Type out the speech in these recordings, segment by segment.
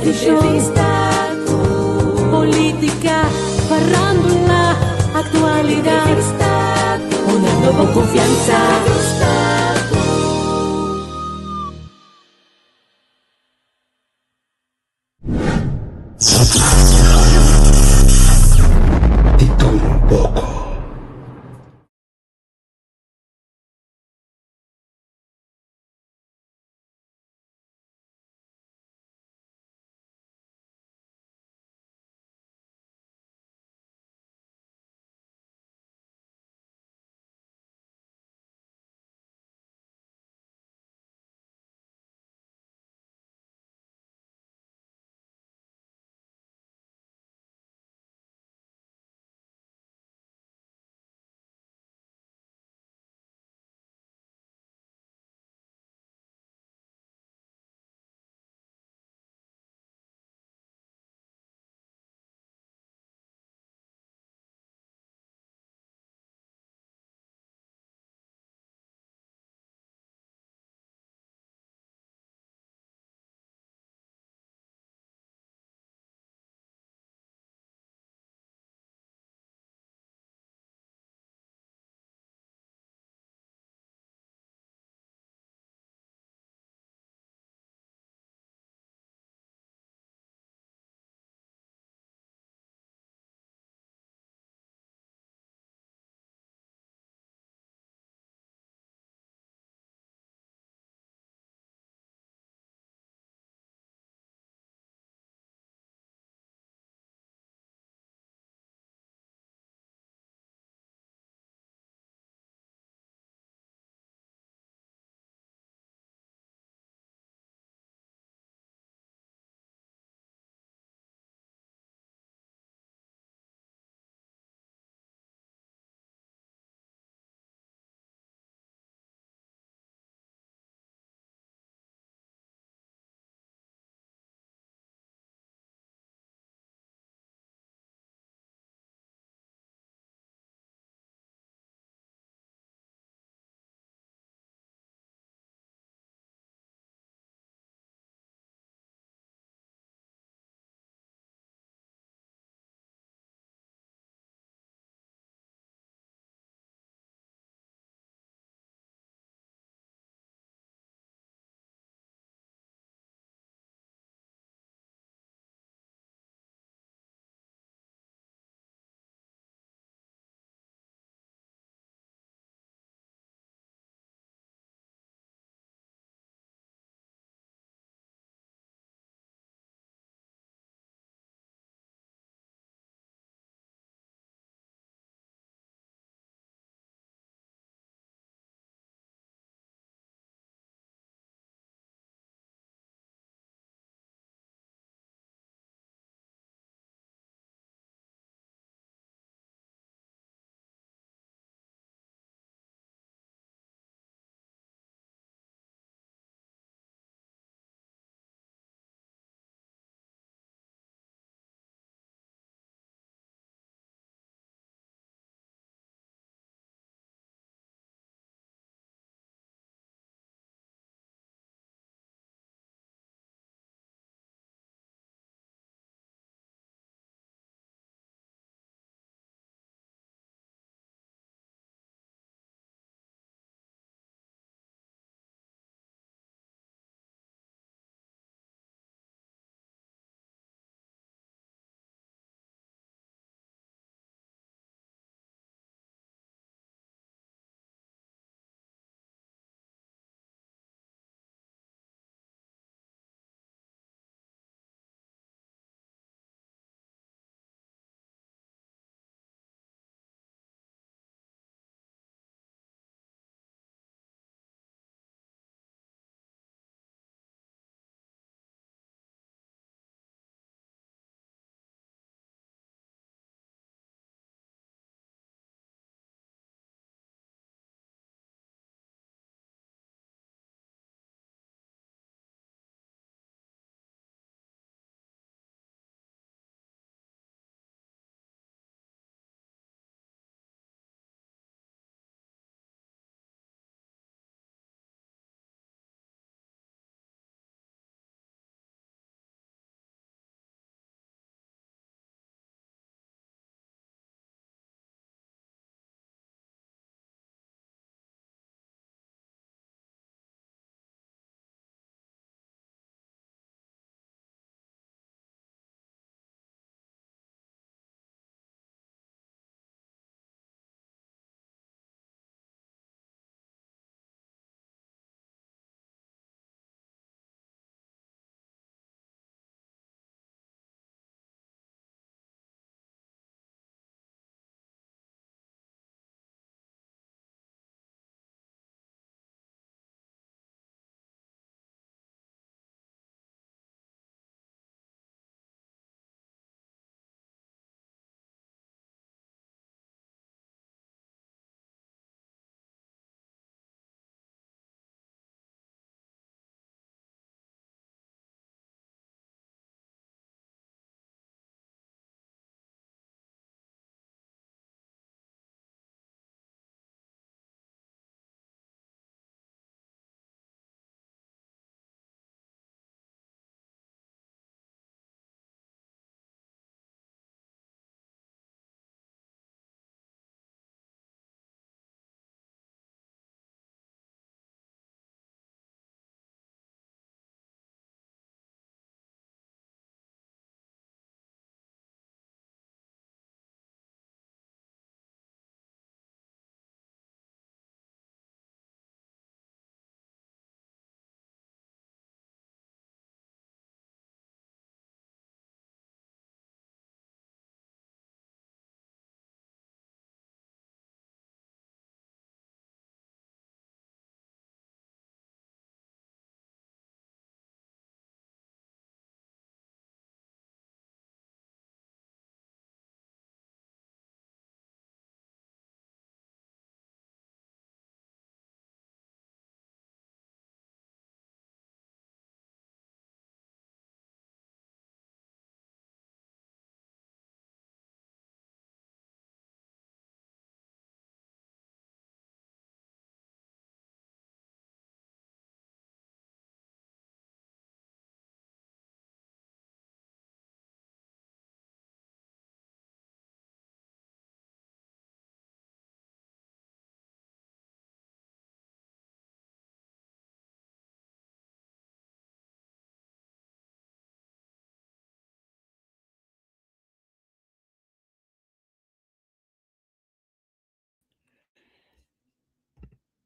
Superstishon, politica, farandula, actualidad. Una nueva confianza. Di tur un poko.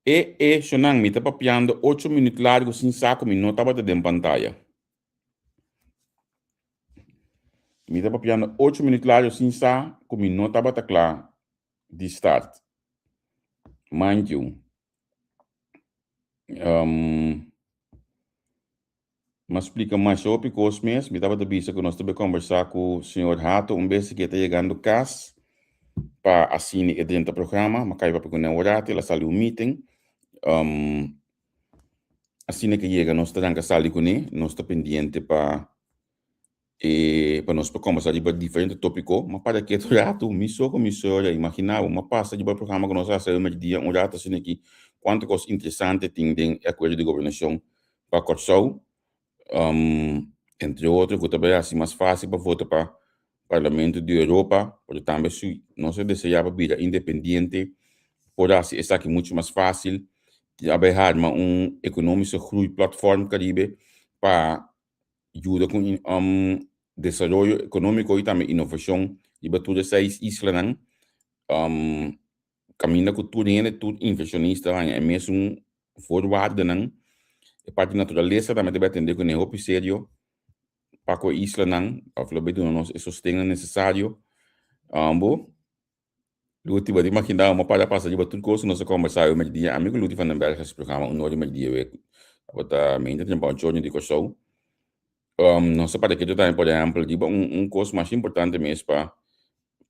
E e shonnan, mi ta papiando ocho minuut largu sin sa ku mi no tabata den pantaya. Mi ta papiando ocho minuut largu sin sa ku mi no tabata kla di start. Mind you. Um, M'a splika masha hopi kos mes. Mi tabata bisa ku nos ta bai kombersá ku señor Hato un bes ku e ta yegando kas pa asina e drenta programa. M'a kai papia kuné un ratu, el a sali un meeting. Asina ku e yega nos ta ranka sali kuné. Nos ta pendiente pa e pa nos por kombersá riba diferente tópiko. M'a para ketu ratu mi so ku mi suegra. Imaginá bo, m'a pasa riba e programa ku nos a hasi awe merdia un ratu asina aki kuantu kos interesante tin den e akuerdo di gobernashon pa Kòrsou, entre otro ku ta bai hasi mas fásil pa vota pa Parlamento di Europa, pero tambe si nos a deseá pa bira independiente por hasi esaki muchu mas fásil. A bai harma un Economische Groeiplatform Caribe pa yuda ku desaroyo ekonómiko i tambe inovashon riba tur e seis islanan. Kaminda ku tur hende, tur invershonista haña e mesun voorwaardennan. E parti naturalesa tambe ta bai atendé kuné hopi serio pa ku e islanan òf lo bai duna nos e sostennan nesesario. Bo Luti, bo ta imaginá bo para pasa riba tur kos ku nos a kombersá awe merdia. Ami ku Luti van den Berg a hasi programa un ora di merdia awe. Tabata meinta trempa ocho ora di Kòrsou. Nos a para ketu tambe por ehèmpel riba un kos masha importante mes pa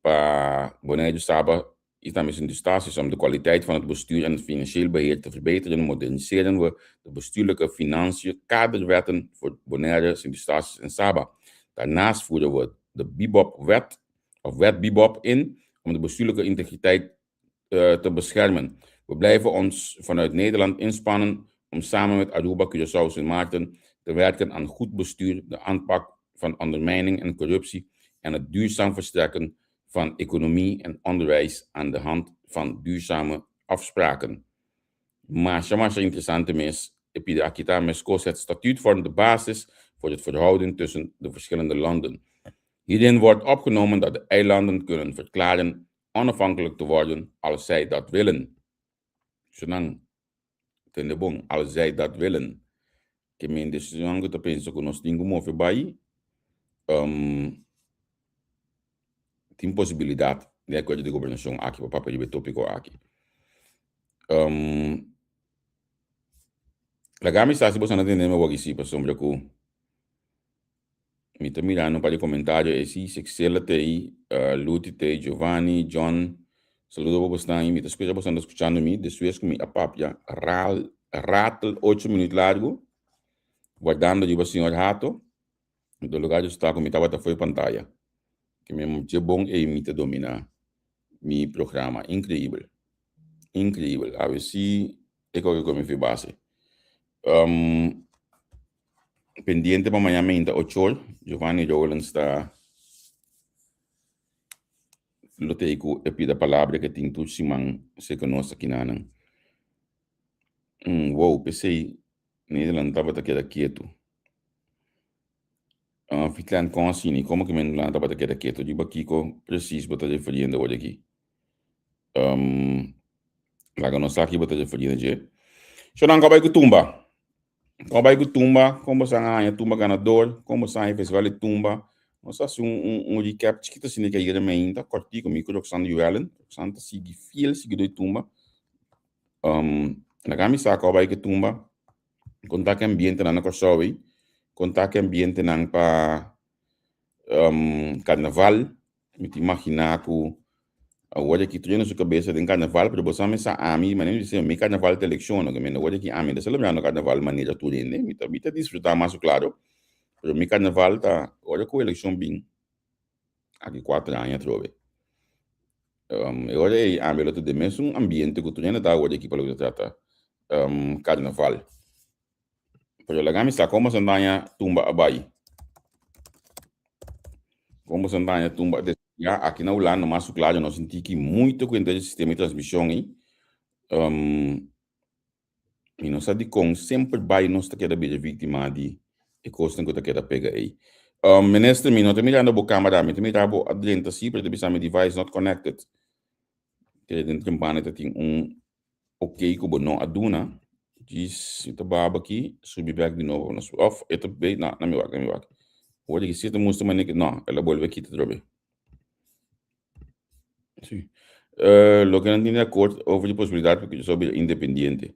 pa Boneiru, Saba y tambe Sint Eustatius om de kwaliteit van het bestuur en het financieel beheer te verbeteren, moderniseren we de bestuurlijke financiën kaderwetten voor Bonaire, Sint Eustatius en Saba. Daarnaast voeren we de Bibob-wet of wet Bibob in om de bestuurlijke integriteit te beschermen. We blijven ons vanuit Nederland inspannen om samen met Aruba, Curaçao, Sint Maarten te werken aan goed bestuur, de aanpak van ondermijning en corruptie en het duurzaam versterken van economie en onderwijs aan de hand van duurzame afspraken. Masha masha interesante mes e pida aki ta meskos het statuut vormt de basis voor het verhouding tussen de verschillende landen. Hierin wordt opgenomen dat de eilanden kunnen verklaren onafhankelijk te worden als zij dat willen. Sunan tende bon, als zij dat willen. Ke men decision ku ta pensa ku nos tin ku move bai, um, tin posibilidat den akuerdo di gobernashon aki pa papia riba e topiko aki. Um, laga mi sa si boso a tende mi awor si pasobra ku Mi ta mirando un par di comentario ey si, Sexela ta ey, Luti ta ey, Giovanni, John, saludo pa bosnan y mi ta spera bosan ta scuchando mi despues cu mi a papia ral ratel ocho minuut largo wardando riba señor Hato, do lugar di sta cu mi tabata fo'i pantaya, ke mi dje bon ey mi ta domina mi programa, increibel, increibel, awe si e koke cu mi fi base. Pendiente pa mañana mainta ochor, Giovanni Rowlands ta lo tei ku e pida palabra ke tin tur siman serka nos akinanan. Wow, p'esei Nederland tabata keda ketu. Fitland kon asina? I komo ke Nederland tabata keda ketu? Riba kiko presis bo ta referiendo awor aki? Laga nos sa ki bo ta referiendo dje. Shonnan kòp bai ku tumba. Kon bai ku tumba, kon bo san a haña tumba ganador, kon bo san haña festival di tumba. Nos a hasi un un un recap chikito asina ke ayera mainta, kòrtiku, mi ku Roxanne Llewellyn. Roxanne ta sigui fiel siguidó di tumba. Laga mi sa kon bai ku tumba, kon ta ku e ambientenan na Kòrsou ei, kon ta ku e ambientenan pa karnaval. Mi ta imaginá ku awor aki tur hende su kabesa den karnaval, pero bo sa mi sa ami, manera mi bisa mi karnaval ta elekshon, no ke mende awor aki ami ta selebrando karnaval manera tur hende, mi ta mi ta disfrutá mas ku klaro, pero mi karnaval ta ora ku elekshon bin aki kuater aña atrobe. E ora ei ami lo ta den mesun ambiente ku tur hende ta awor aki pa loke ta trata karnaval. Pero laga mi sa como Saldanha tumba a bai. Como Saldanha tumba a desarrolla aki na Hulanda mas su claro nos sinti ki muito cuenta di sistema di transmision ei. Mi no sa dikon semper bai nos ta keda bira víctima di e kosnan ku ta keda pega ei. Minister, mi no ta mirando bo camera, mi ta mira bo adrenta si, pero ta bisa mi device not connected. Kere den trempane ta tin un. Ok ku bo no a duna. Djis mi ta baba aki, subi bek di nobo. Nos, of e ta bay, no, na mi wak, na mi wak. Hoor di si ta mustra manera ki, no, el a bolbe kita atrobe. Si. Loke nan tin di akort over di posibilidat pa Curaçao bira independiente.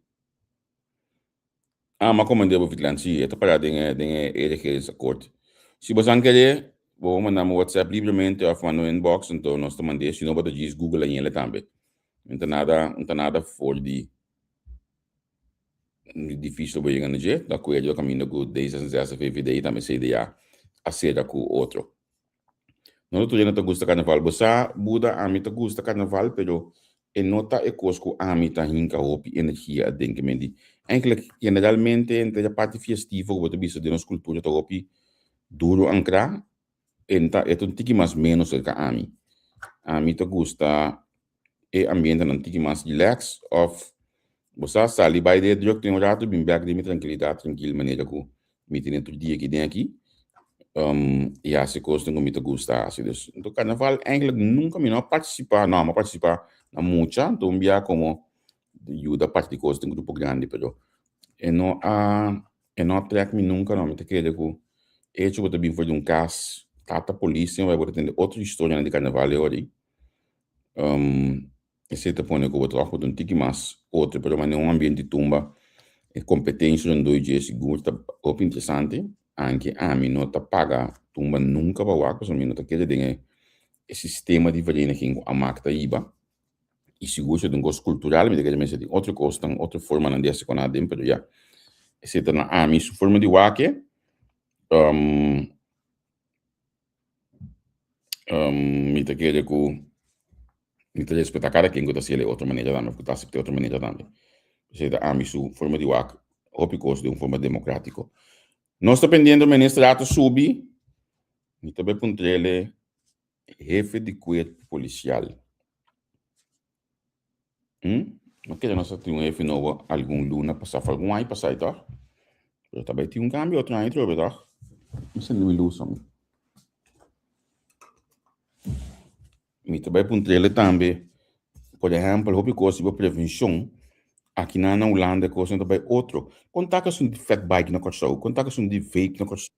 Ah, m'a komand'é bo Vitland, si, e ta pará den e, den e e regeringsakkoord. Si bosan kere, bo por manda mi WhatsApp libremente òf manda un inbox, anto nos ta mand'é, si no bo ta djis Google añele tambe. No ta nada, no ta nada for di difícil bo yega na dje, di akuerdo kaminda ku D66, VVD i tambe CDA a sera ku otro. No ta tur hende ta gusta karnaval. Bo sa, Buda, ami ta gusta karnaval, pero e no ta e kos ku ami ta hinka hopi energia aden. Ke men di, eigenlijk, generalmente, henter e parti fiestivo ku bo ta bisa den nos kultura ta hopi duro ankrá, e ta e ta un tiki mas ménos serka ami. Ami ta gusta e ambientenan tiki mas relax of bo sa sali bai den e drukte un rato bin bek den mi trankilidat trankil manera ku mi tene tur dia aki den aki i hasi kosnan ku mi ta gusta hasi. Dus anto karnaval eigenlijk nunka mi no a partisipa, no mi a partisipa na mucha anto un bia komo yuda parti kos den grupo grandi pero e no a e no a trek mi nunka no. Mi ta kere ku echo ku ta bin for di un kas tata polis bo ta tende otro historianan di karnaval e ora ei. Esei ta pone ku bo trabaho ta un tiki mas otro, pero manera un ambiente di tumba, e kompetensia rondó dje sigur ta hopi interesante, anke ami no ta paga tumba nunka pa wak, pasobra mi no ta kere den e sistema di vereniging ku amak ta hiba, i sigur si ta un kos kultural mi ta kere mester tin otro kosnan, otro formanan di hasi ku nan aden, pero ya, esei ta na ami su forma di wak e. Mi ta kere ku mi ta respetá kada ken ku ta hasiel e otro manera tambe, ku ta asept'é otro manera tambe. Esei ta ami su forma di wak hopi kos den un forma demokrátiko. Nos ta pendiente minister a ta subi, mi ta bai puntr'el e hefe di kuerpo polisial. No kere nos a tin un hefe nobo algun luna pasá, of algun aña pasá tòg? Pero ta bai tin un kambio otro aña atrobe tòg? Mi sende mi lus ami. Mi ta bai puntr'el tambe, por ehèmpel, hopi kos riba prevenshon, akinan na Hulanda e kosnan ta bai otro. Kon ta ku esun di fatbike na Kòrsou? Kon ta ku esun di vape na Kòrsou?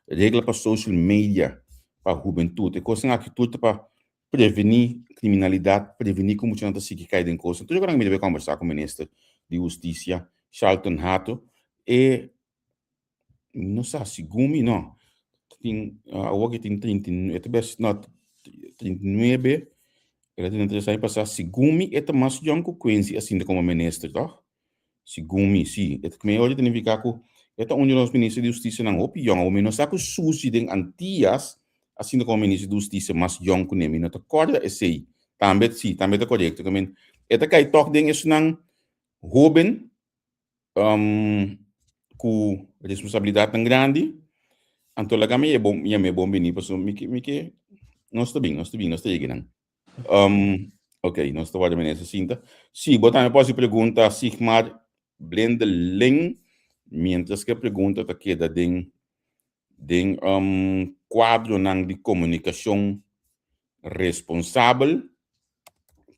Regla pa social media pa hubentut. E kosnan aki tur ta pa prevení kriminalidat, prevení ku muchanan ta sigui kai den kosnan. Tur esaki mi debe kòmbersá ku Minister di Hustisia, Charlton Hato. E mi no sa, segun mi no, tin awor ki tin trinta i, e ta bes no, 39, el a 33 aña pasá, segun mi e ta mas yòn ku Quincy a sinta komo minister, tòg? Segun mi, sí. E ta kmé ora ta nifiká ku e ta un di nos minister di hustisianan hopi yòn. Awor mi no sa ku Susi den Antias a sinta komo minister di hustisia mas yòn kuné. Mi no ta kòrda esei. Tambe, sí, tambe ta korekto. Ke men e ta kai tòg den esunnan hóben ku responsabilidatnan grandi. Anto laga mi yam'é bon biní pasobra mi ke, mi ke, nos ta bin, nos ta bin, nos ta yega nan. Ok, nos ta warda meneer sinta. Sí, bo tambe por hasi pregunta Sigmar Blindeling, mientras ku e pregunta ta keda den den kuadronan di komunikashon responsabel,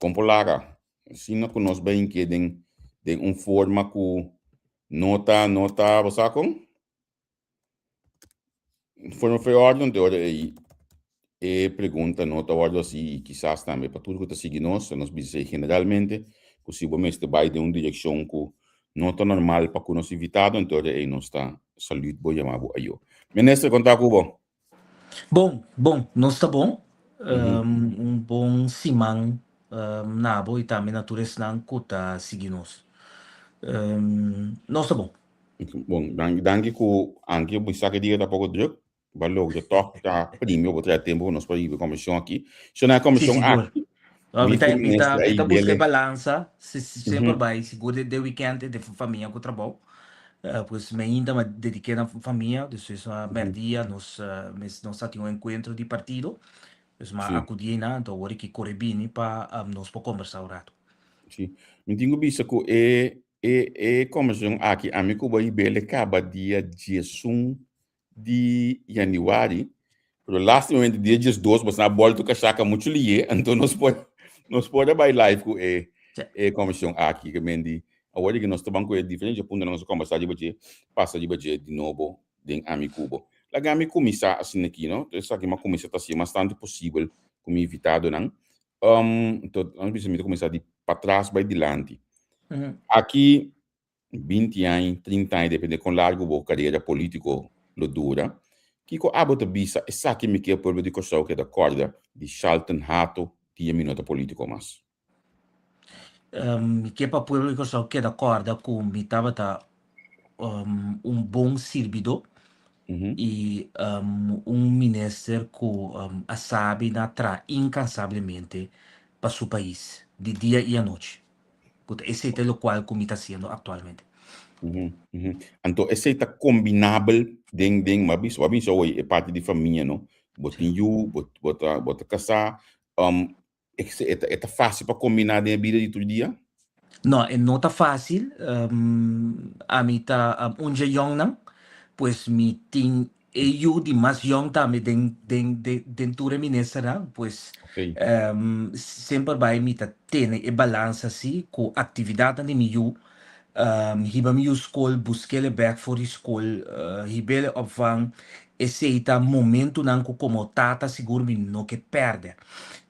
kon por laga? Asina ku nos bai hink'é den den un forma ku no ta no ta, bo sa kon? Forma fe orden te ora ei e pregunta no ta wòrdu hasi i kisas tambe pa tur ku ta sigui nos, nos bisa esei generalmente ku si bo mester bai den un direkshon ku no ta normal pa ku nos invitado anto ora ei nos ta salùt bo yama bo ayo. Minister kon ta ku bo? Bon, bon, nos ta bon. Un bon siman na bo i tambe na tur esnan ku ta sigui nos. Nos ta bon. Bon, danki, danki ku anke bo sa ke dia ta poko druk, bo a logra tòg ta primi bo trae tempu pa nos por hiba e komishon aki. So na e Sí, komishon sigur. aki, No, mi mi ta, ku mi ta, minister a mi ta buska e hib'é. balansa, si, si, semper bai, sigur den, den weekend entre famia ku trabou. Pues mi ainda mi a dediké na famia, dus es a mèrdia nos, mes nos a tin un enkuentro di partido, dus mi a akudí einan, anto awor aki kore bini pa nos por kombersá un ratu. Sí, mi tin ku bisa ku e E e kombersacion aki ami ku bo hibele kaba dia 11 di januari, pero lastimamente dia 12 boso a bolto kashaka muchu liye, anto nos por nos por a bai live ku e. E komishon aki ke men di awor di ke nos ta ban ku e diferente puntonan nos a kombersá riba dje, pasa riba dje di nobo den Ami ku Bo. Laga mi kuminsá asina aki, no? Esaki mi a kuminsá ta hasi mas tantu posibel ku mi invitadonan. Anto, nos bisa mi ta kuminsá di patras bai dilanti. Aki 20 aña, 30 aña, depende kon largu bo karera polítiko lo dura, kiko abo ta bisa esaki mi ke pueblo di Kòrsou keda kòrda di Shalton Hato dia mi no ta polítiko mas? Mi ke pa pueblo di Kòrsou keda kòrda ku mi tabata un bon sirbidó i un minister ku a sabi na traha inkansablemente pa su pais di dia i anochi. Ku ta esei ta e lokual ku mi ta hasiendo aktualmente. Anto esei ta kombinabel den den bo a bisa bo a bisa oye e parti di famia no bo tin yu bo bo ta bo ta kasá e ta fácil pa kombiná den e bida di tur dia? No, e no ta fácil. Ami ta un dje yòngnan, pues mi tin e yu di mas yòn tambe den den den tur e ministernan, pues semper bai mi ta tene e balansa si ku aktividatnan di mi yu, hiba mi yu skol, busk'el e bèk for di skol, hib'el e opvang, esei ta momentunan ku komo tata sigur mi no ke pèrdè.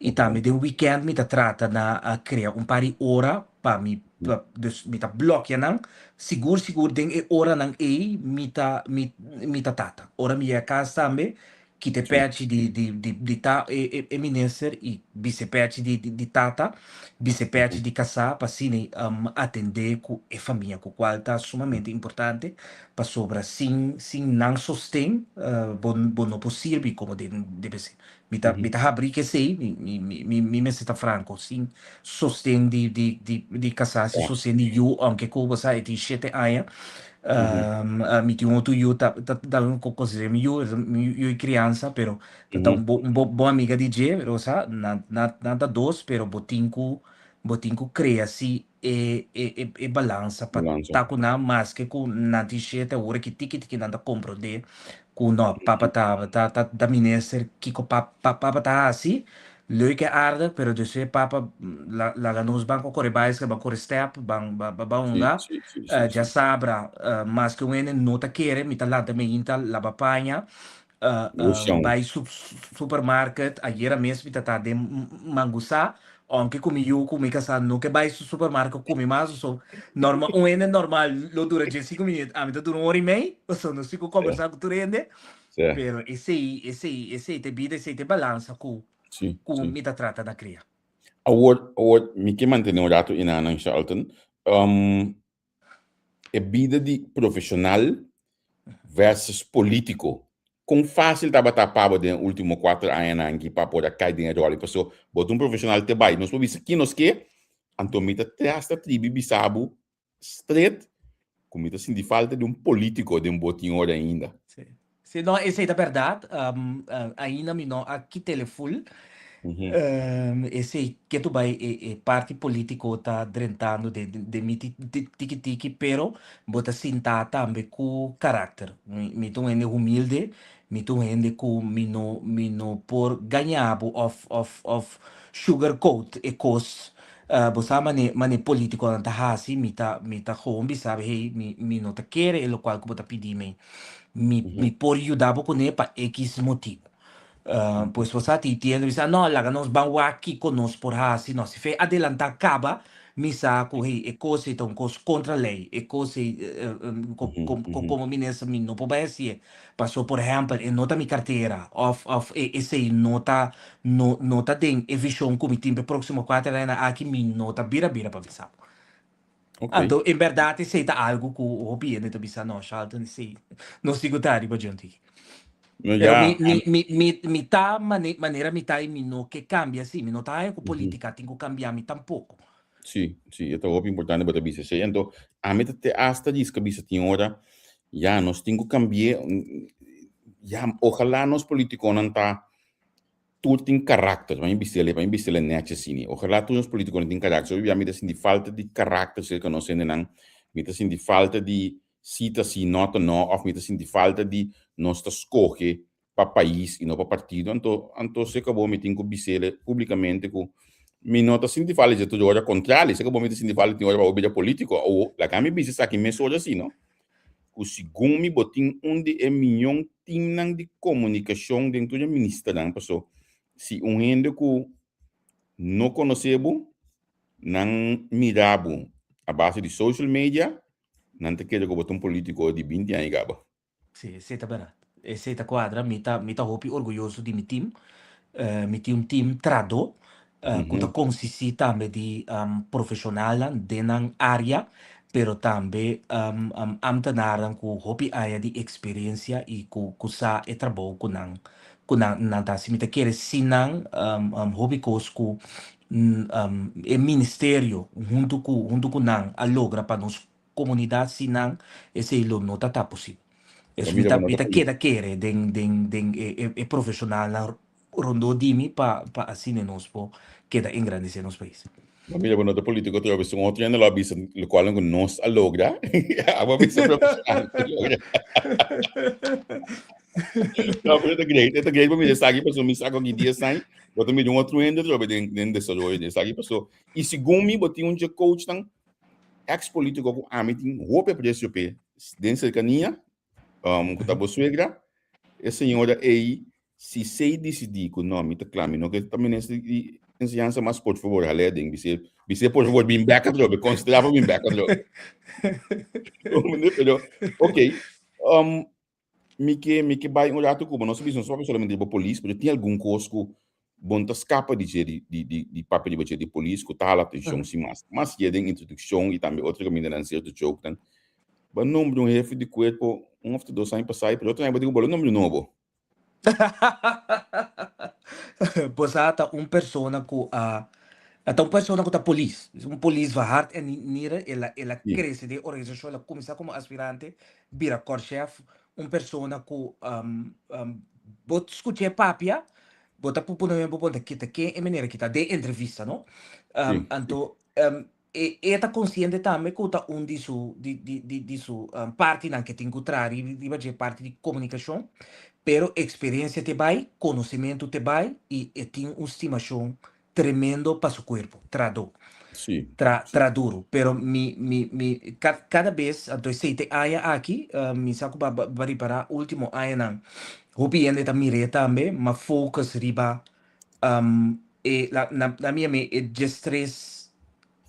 I tambe den wikènt mi ta trata na krea un par di ora pa mi, dus mi ta blòkia nan, sigur sigur den e oranan ei mi ta mi mi ta tata. Ora mi yega kas tambe kita e pèchi di di di di ta e e minister i bisa e pèchi di di tata, bisa e pèchi di kasá pa asina atendé ku e famia ku kual ta sumamente importante pasobra sin sin nan sosten bo bo no por sirbi komo debe ser. Mi ta mi ta habrí ku esei, mi mi mi mi mi mester ta franko, sin sosten di di di di kasá, sin sosten di yu, ounke ku bo sa e tin shete aña, mi tin un otro yu ta ta ta konsider'é mi yu, mi yu di kriansa, pero ta ta un bo un bo bon amiga di dje, pero bo sa nan nan nan ta dos, pero bo tin ku bo tin ku krea si e e e e balansa pa Balansa. ta ku nan maske ku nan tin shete awor aki tiki tiki nan ta komprondé ku no papa ta ta ta ta minister kiko pa pa papa ta hasi leuk en aardig pero despues papa la laga nos ban kore baiskel ban kore step ban ba ba Sí, hunga sí, sí, sí, dja sí. sabra maske un hende no ta kere mi ta lanta meinta laba paña Ocean. Bai supermarket, ayera mes mi ta ta den Mangusá, aunke ku mi yu ku mi kasá no ke bai supermarket ku mi mas, so normal un hende normal lo dura dje sinku minüt, ami ta dura un ora i mei, pasobra nos tin ku kombersá ku tur hende, pero esei esei esei ta e bida, esei ta e balansa ku ku mi ta trata na kria. Awor awor mi ke mantené un ratu inanan Shalton, e bida di profesional versus politico. Con facil tabata pa bo den e ultimo cuater añanan aki pa por a cay den e rol? Paso bo ta un profesional te bay. Nos por bisa kin nos ke, anto mi ta hasta tribi bisa bo straight cu mi ta sinti falta di un politico den bo tin ora ainda. Sí. Sí, no, esei ta berdad. Ainda mi no a kit'el full. Esei ketu bai e e parti politico ta drentando den den mi tiki tiki, pero bo ta sinta tambe ku karakter. Mi mi ta un hende humilde, mi ta un hende ku mi no mi no por gaña bo òf òf òf sugar coat e kos. Bo sa mane mane politiconan ta hasi, mi ta mi ta gewoon bisa bo, hey, mi mi no ta kere e lokual ku bo ta pidi mi. Mi mi por yuda bo kuné pa ekis motibu. Pues bo sa tin tiende bisa no laga nos ban wak kiko nos por hasi no si fe adelantá kaba mi sa ku hey e kos ei ta un kos kontra lei e kos ei komo minister mi no por bai hasié paso por ehèmpel e no ta mi kartera òf òf e esei no ta no no ta den e vishon ku mi tin pa e próksimo kuater añanan aki mi no ta bira bira pa bisa bo. Anto en bèrdat esei ta algu ku hopi hende ta bisa no Shalton esei no sigu ta riba dje un tiki. No Pero ya. mi mi mi mi mi ta mane manera mi ta i mi no ke kambia si mi no ta haña ku politika tin ku kambia mi tampoko. Si, si, e ta hopi importante bo ta bisa esei. Anto ami ta te asta diska bisa tin ora ya nos tin ku kambi'é ya ojalá nos politikonan ta Tur tin karakter, pa mi bis'el, pa mi bis'el nechi asina. Ojalá tur nos politikonan tin karakter. Hopi bia mi ta sinti falta di karakter serka nos hendenan. Mi ta sinti falta di si ta si, no ta no, òf mi ta sinti falta di nos ta skohe pa pais i no pa partido. Anto, anto serka bo mi tin ku bis'el públikamente ku Mi no ta sinti falta dje tur ora, kontrali, seka bo mi ta sinti falta tin ora pa bo bira polítiko. Awo, laga mi bisa esaki mesora si, no? Ku segun mi bo tin un di e mion timnan di komunikashon den tur e ministernan, paso si un hende ku no konosé bo, nan mira bo a base di social media, nan ta kere ku bo ta un polítiko di binti aña kaba. Sí, esei ta bèrdat. Esei ta kuadra. Mi ta, mi ta hopi orguyoso di mi tim. Mi tin un tim trahadó ku ta konsistí tambe di profeshonalnan den nan área, pero tambe ámtenarnan ku hopi aña di eksperensia i ku ku sa e trabou ku nan ku nan nan ta hasi. Mi ta kere sin nan hopi kos ku e ministerio huntu ku huntu ku nan a logra pa nos komunidat sin nan esei lo no ta ta posibel. Ta Es mi mira ta bo no mi ta ta keda kere den den den e e e profeshonalnan rondó di mi pa pa asina nos por keda engrandesé nos pais. Bo mira bo no ta politico trobe si un otro hende lo a bisa locual cu nos a logra abo a bisa profesional a logra. No, pero ta great, ta great pa mira esaki pasobra mi sa cu aki dies aña bo ta mira un otro hende trobe den den desaroyo di esaki pasobra y segun mi bo tin un dje coachnan ex politico cu ami tin hopi aprecio p'e den cercania um, cu ta bo suegra, e señora ei si sei decidi cu no, mi ta cla, mi no ke ta minister di enseñansa mas, por favor, hale aden, bis'é, bis'é por favor bin bek atrobe, considera pa bin bek atrobe. Pero, ok, um, Mi ke mi ke bai un ratu ku bo. Nos a bisa nos papia solamente riba polis, pero tin algun kos ku bo no ta skapa di dje di di di di papia riba dje di polis ku ta hala atenshon sin mas. Mas ye den introdukshon i tambe otro kamindanan sierto jokenan. Bo a nombra un hefe di kuerpo un òf dos aña pasá i pero otro aña bo di ku bo lo nombra un nobo. Bo sa ta un persona ku a ta un persona ku ta polis, un polis van hart en nieren, el a el a krese den e organisashon, el a kuminsá komo aspirante bira korchef, un persona ku bo skuch'é papia, bo ta pone bo puntra kita ken e manera kita den entrevista no. Anto e e ta konsiente tambe ku ta un di su di di di di su partinan ke tin ku traha riba dje parti di komunikashon, pero eksperensia te bai, konosementu te bai i e tin un stimashon tremendo pa su cuerpo, tra do. Sí, Tra, sí. tra duro. Pero mi, mi, mi, ca, cada bes, anto esei te aña aki, eh, mi sa cu ba, ba, ba ripara ultimo añanan, hopi hende ta mir'é tambe, ma focus riba, um, e, la, na, na mi ami, e diestres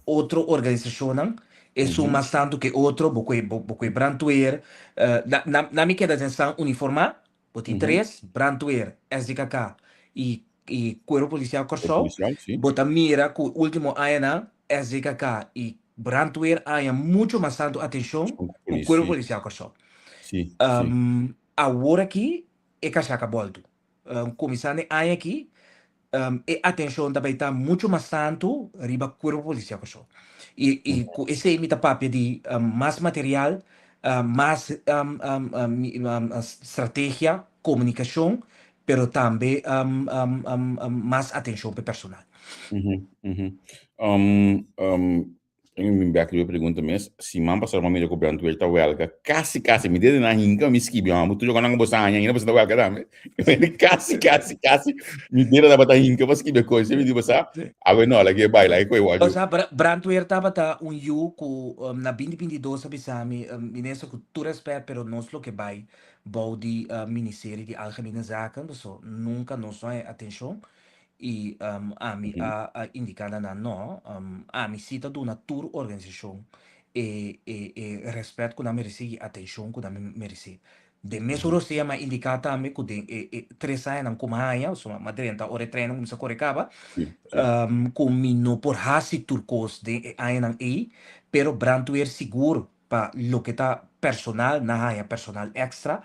otro organisacionnan, esun mas tanto ke otro, bo koe, bo, bo koe brandweer, eh, na, na, na mi keda den stan uniformá, Bo tin tres, Brandweer, SDKK i i Kuerpo Polisial Kòrsou. Bo ta mira ku último añanan SDKK i Brandweer a haña muchu mas tantu atenshon ku Kuerpo Polisial Kòrsou. Awor aki e kashaka bòltu. Kuminsando e aña aki e atenshon ta bai ta muchu mas tantu riba Kuerpo Polisial Kòrsou. I i ku esei mi ta papia di mas material, mas strategia, komunikashon, pero tambe mas atenshon pa e personal. Tengo mi bek riba e pregunta mes. Siman pasado mi a mira ku brandweer ta welga. Kasi kasi mi dede nan hinka mi skibi ma bo tuyo nan bo sa haña ainda bo ta welga tambe. Kasi kasi kasi mi dede tabata hinka pa skibi e kos. Mi di bo sa awe no laki e bai laki koe wòrdu. Osea brandweer tabata un yu ku na binti 22 a bisa mi, Minister ku tur rèspèt pero nos lo ke bai bou di Ministerie di Algemene Zaken paso nunka nos no haña atenshon I ami a a indiká na nan, No, ami sí ta duna tur organisashon e e e rèspèt ku nan meresé i atenshon ku nan meresé. Den mesun rosea mi a indiká tambe ku den e e tres añanan ku mi a haña, pasobra mi a drenta ora e treinnan kuminsá kore kaba, ku mi no por hasi tur kos den e añanan ei, pero brandweer sigur Pa loke ta personal, nan haña personal extra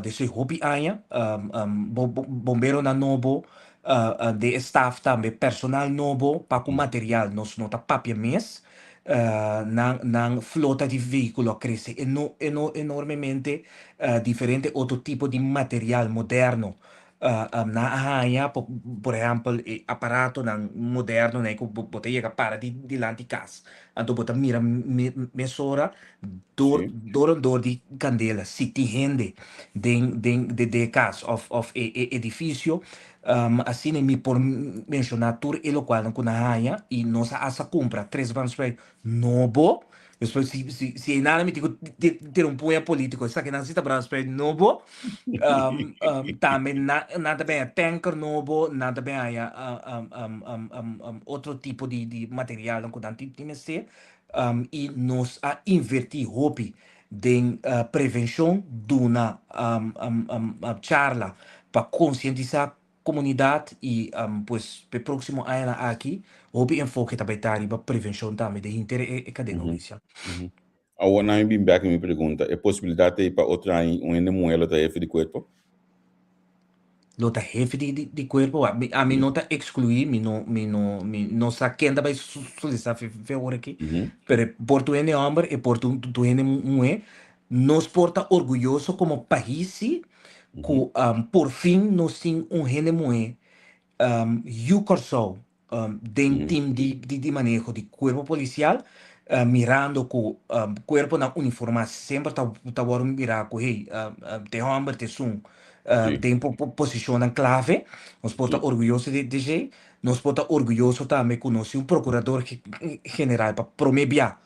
despues hopi aña. Bomberonan nobo, den e staf tambe personal nobo pa ku material nos no ta papia mes. Nan nan flota di vehiculo a crece enormemente. Diferente otro tipo di material moderno. Nan a haña, por ehèmpel, e aparatonan moderno nei ku bo ta yega para di dilanti kas. Anto bo ta mira mesora dor dor en dor di kandela si tin hende den den den e kas òf òf e e edifisio. Asina mi por menshoná tur e lokualnan ku nan haña i nos a hasta kumpra tres brandspui nobo. Despues si si si einan mi tin ku tira un puña polítiko esakinan si ta brandspui nobo. Tambe nan nan ta bin haña tanker nobo, nan ta bin haña otro tipo di di materialnan ku nan tin mester. I nos a invertí hopi den prevenshon, duna charla pa konsientisá komunidat i pues p'e próksimo añanan aki hopi enfoke ta bai ta riba prevenshon tambe den henter e kadena hudisial. Awor nan mi bin bek na mi pregunta, e posibilidat ei pa otro aña un hende muhé lo ta hefe di kuerpo? Lo ta hefe di kuerpo? Wak, ami no ta ekskluí, mi no mi no mi no sa ken ta bai solisitá fe ora aki, pero e por ta un hende hòmber, e por ta un hende muhé. Nos por ta orguyoso komo pais sí ku por fin nos tin un hende muhé yu Kòrsou den tim di maneho di kuerpo polisial, mirando ku kuerponan uniformá semper ta wòrdu mirá ku hey, te hòmber ta esun den posishonnan klave. Nos por ta orguyoso di esei. Nos por ta orguyoso tambe ku nos tin un prokurador general pa promé bia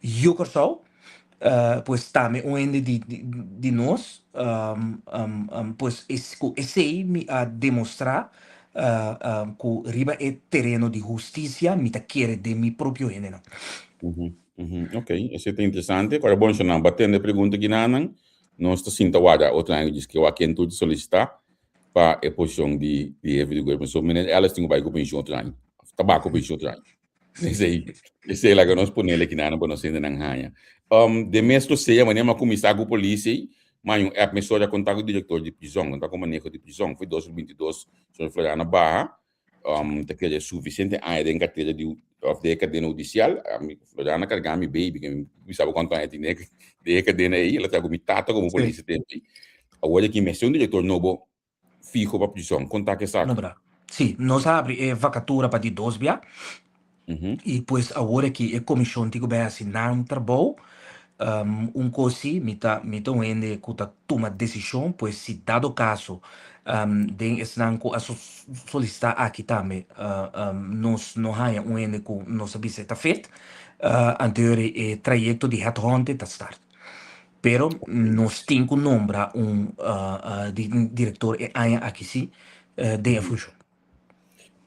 yu Kòrsou. Pues tambe un hende di di nos, pues ku esei mi a demostrá ku riba e tereno di hustisia mi ta kere den mi propio hendenan. Ok, esei ta interesante. Kòrda bon shonnan, bo a tende e pregunta kinanan, nos ta sinta warda otro aña djis ke wak ken tur ta solisitá pa e posishon di hefe di gobièrnu. So meneer Ellis tin ku bai ku penshon otro aña, ta baka ku penshon otro aña. Esei, esei laga nos ponele aki nan pa nos hendenan haña. Den mes lo sea, manera mi a kuminsá ku polis ei, mi haña un app mesora konta ku direktor di prizòn, konta ku maneho di prizòn. Foi 2022, señor Floriano baha, ta kere sufisiente aña den kartera di òf den e kadena hudisial. Ami, Floriano a kargá mi baby, ke mi bisa bo kuantu aña tin den e kadena ei, el a traha ku mi tata komo polis e tempu ei. Awor aki mester un direktor nobo fiho pa prison. Kon ta esaki? No bra. Sí, nos a habri e vakatura pa di dos bia. I pues awor aki e komishon tin ku bai hasi nan trabou. Un kos sí, mi ta mi ta un hende ku ta tuma desishon, pues si dado kaso den esnan ku a solisitá aki tambe nos no haña un hende ku nos a bisa e ta fit, anto e trayekto di headhunting ta start. Pero nos tin ku nombra un direktor e aña aki sí den e funshon.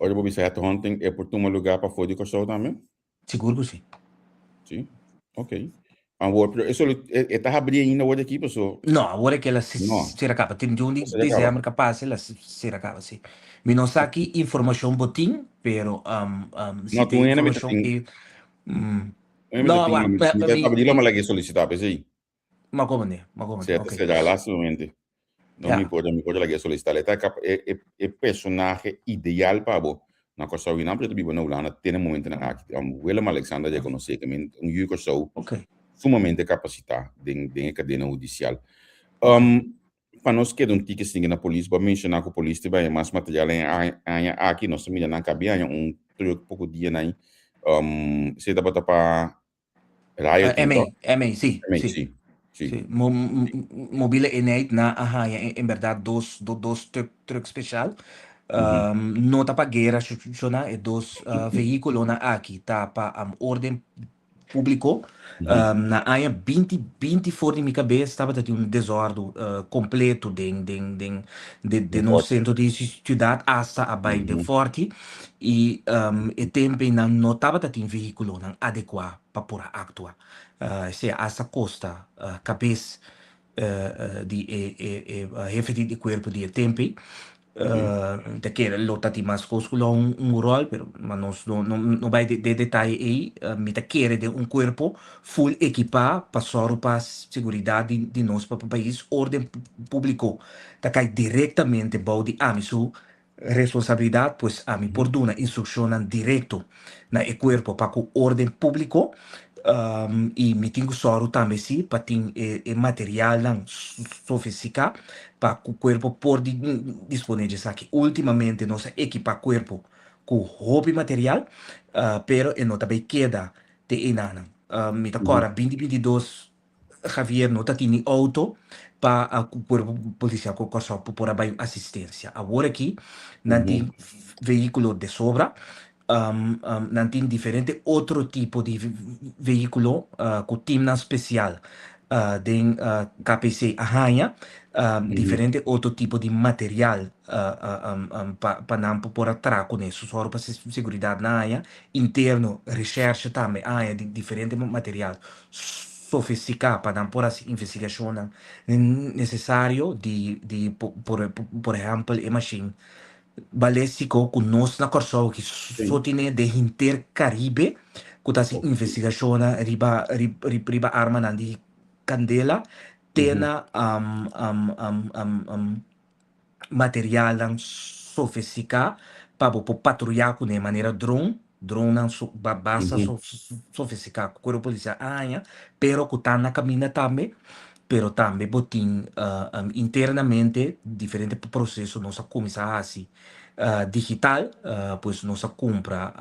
Ora bo bisa headhunting e por tuma lugá pafó di Kòrsou tambe? Sigur ku sí. Sí? Ok. Awor, pero e e ta habrí ainda awor aki paso? No, awor aki el a sera kaba. 31 di desèmber ka pasa el a sera kaba, sí. Mi no sa ki informashon bo tin, pero si tin informashon ki. No, mi ta mi lo mala ke solicita p'esei. Ma komende, ma komende, ok. Será lastimamente. No mi por, mi por la ke solicita. E ta e e e personahe ideal pa bo na Kòrsou i nan pero ta biba na Hulanda te na momentonan aki. Willem Alexander rekonosé ke men un yu Kòrsou sumamente kapasitá den den e kadena hudisial. Pa nos keda un tiki singa na polis, bo a menshoná ku polis ta bai mas material e aña aki. Nos ta mira nan kabi haña un truck poko dianan. Esei tabata pa rioting, MA, toch? MA, sí, MA, sí. sí, sí. Sí. Mobiele eenheid nan a haña en bèrdat dos, dos truck, truck spesial. No ta pa guera, shona, e dos vehíkulonan aki ta pa orden Públiko. Na aña binti binti for di mi kabes tabata tin un desòrdu kompleto den den den den nos sentro di siudat asta a bai den Fòrti i e tempu ei nan no tabata tin vehíkulonan adekuá pa por a aktua. Esei asta kosta kabes di e e hefe di kuerpo di e tempu ei. Ta kere lo ta tin mas kos ku lo un ròl, pero ma nos no no no bai den detaye ei. Mi ta kere den un kuerpo ful ekipá pa sòru pa seguridat di di nos propio pais. Órden públiko ta kai direktamente bou di ami su responsabilidat, pues ami por duna instrukshonnan direkto na e kuerpo pa ku órden públiko. I mi tin ku sòru tambe si pa tin e materialnan sofistiká pa ku kuerpo por disponé di esaki. Últimamente nos a ekipá kuerpo ku hopi material, pero e no ta bai keda te einanan. Mi ta kòrda 2022 Javier no ta tin ni outo pa kuerpo polisial ku Kòrsou por a bai un asistensia. Awor aki nan tin vehíkulo de sobra, nan tin diferente otro tipo di vehíkulo ku timnan spesial den KPC a haña, diferente otro tipo di material pa nan por a traha kuné. Su sòru pa seguridat nan haña, interno, reshèrshe tambe a haña diferente material sofistiká pa nan por hasi investigashonnan nesesario di di por por ehèmpel e mashin balestiko ku nos na Kòrsou aki so tene den henter Karibe ku ta hasi investigashonnan riba riba armanan di kandela te na materialnan sofistiká pa bo por patruyá kuné manera dron, dronnan basta sofistiká ku Kuerpo Polisial a haña, pero ku ta na kaminda tambe, pero tambe bo tin internamente diferente proseso nos a kuminsá hasi digital, pues nos a kumpra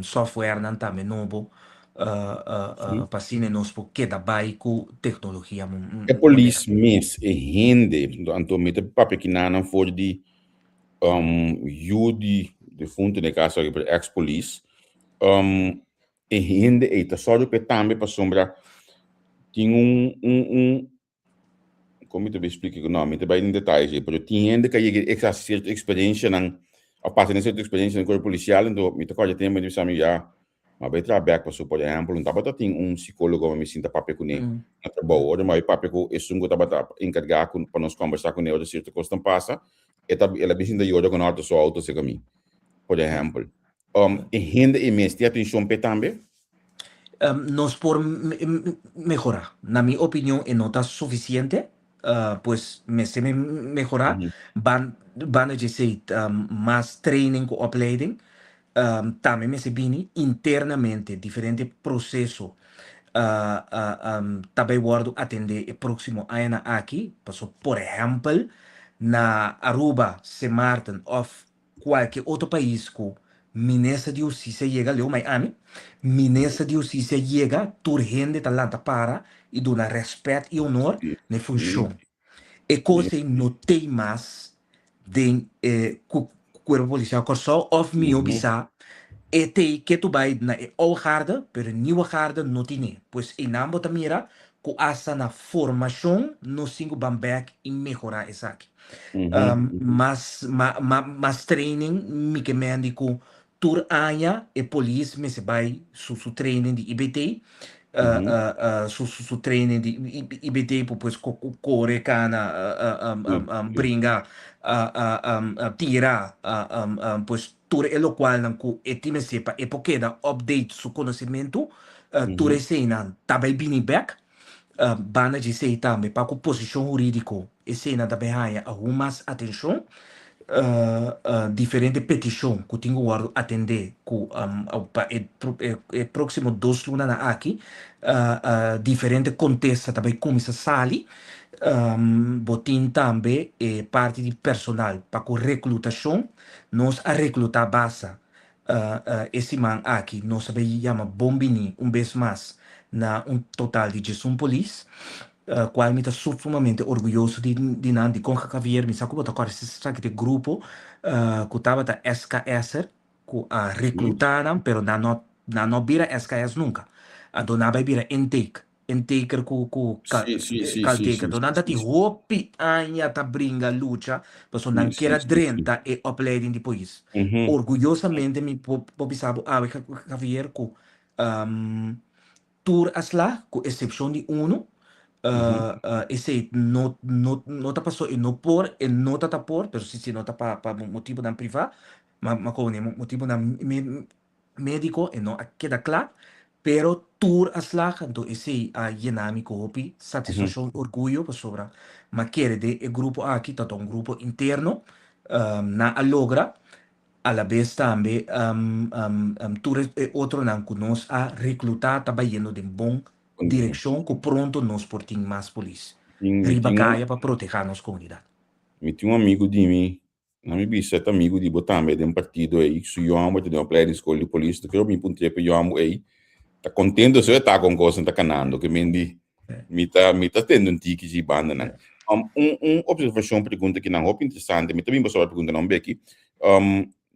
softwarenan tambe nobo pa asina nos por keda bai ku teknologia moderno. E polis mes, e hende, anto mi ta papia kinanan for di yu di defuntu, den e kaso aki, pero ex polis, e hende ei ta sòru p'e tambe pasobra tin un un un Kon mi ta bay splika ku no, mi ta bay den detaye si, pero tin hende ku a yega di hasi sierto eksperensianan òf pasa den sierto eksperensianan ku e polisial, anto mi ta kòrda tempu mi ta bisa mi ya, mi a bay traha bèk pasobra por ehèmpel no tabata tin un sikólogo pa mi sinta papia kuné na trabou, ora mi a bay papia ku esun ku tabata enkargá ku pa nos kòmbersá kuné ora sierto kosnan pasa, e ta el a bin sinta yora ku no su outo serka mi, por ehèmpel. E hende ei mes tin atenshon p'e tambe? Nos por mehorá. Na mi opinion e no ta sufisiente, pues mester mehorá. Banda dje esei mas training ku opleiding tambe mester bini internamente diferente proseso ta bai wòrdu atendé e próksimo añanan aki. Pasobra por ehèmpel na Aruba, Sint Maarten òf Kualke otro pais ku Minister di Hustisia yega, leu mai ami, Minister di Hustisia yega, tur hende ta lanta para i duna rèspèt i honor na e funshon. E kos ei no tei mas den e Kuerpo Polisial Kòrsou òf mihó bisá e tei ke tu bai na e oude garde, pero e nieuwe garde no tine. Pues einan bo ta mira ku asta na formashon nos tin ku ban bèk i mehorá esaki. Mas mas training mi ke mendi ku tur aña e polis mester bai su su training di IBT su su training di IBT por pues kore kana bringa tira pues tur e lokualnan ku e tin mester pa e por keda update su konosementu tur eseinan ta bai bini bek. Banda dje esei tambe pa ku posishon hurídiko eseinan ta bai haña aun mas atenshon. Diferente petishon ku tin ku wòrdu atendé ku pa e próksimo dos lunanan aki diferente kontesta ta bai kuminsá sali. Bo tin tambe e parti di personal pa ku reklutashon. Nos a reklutá basta E siman aki nos a bay yama bon bini un bes mas na un total di 11 polis, cual mi ta sumamente orguyoso di di nan. Dicon Javier, mi sa cu bo ta corda esaki ta e grupo cu tabata SKS'er cu a recluta nan, pero nan no nan no bira SKS nunca. Anto nan a bay bira intake. Intaker ku ku kaltaker. Enton nan ta tin hopi aña ta bringa lucha pasobra nan kier a drenta e opleiding di polis. Orguyosamente mi por bisa bo awe Javier ku tur a sla ku esepshon di unu. Esei no no no ta paso e no por e no ta ta por pero si si no ta pa pa motibunan priva ma komo motibunan Médiko e no a keda kla, pero tur a slaga, anto esei a yena mi ku hopi satisfakshon i orguyo pasobra mi a kere den e grupo aki ta ta un grupo interno, nan a logra. Alabes tambe tur e otronan ku nos a reklutá ta bayendo den bon direkshon ku pronto nos por tin mas polis riba kaya pa protehá nos komunidat. Mi tin un amigu di mi, na mi bisa e ta amigu di bo tambe den partido ei, su yòmber ta den opleiding skol di polis, ta kere mi puntr'é pa e yòmber ei ta kontento si e ta kon kosnan ta kanando, ke men di Mi ta, mi ta tende un tiki dje bandanan. Un, un observacion, pregunta ki nan hopi interesante, mi ta bin pasobra pregunta nan beki.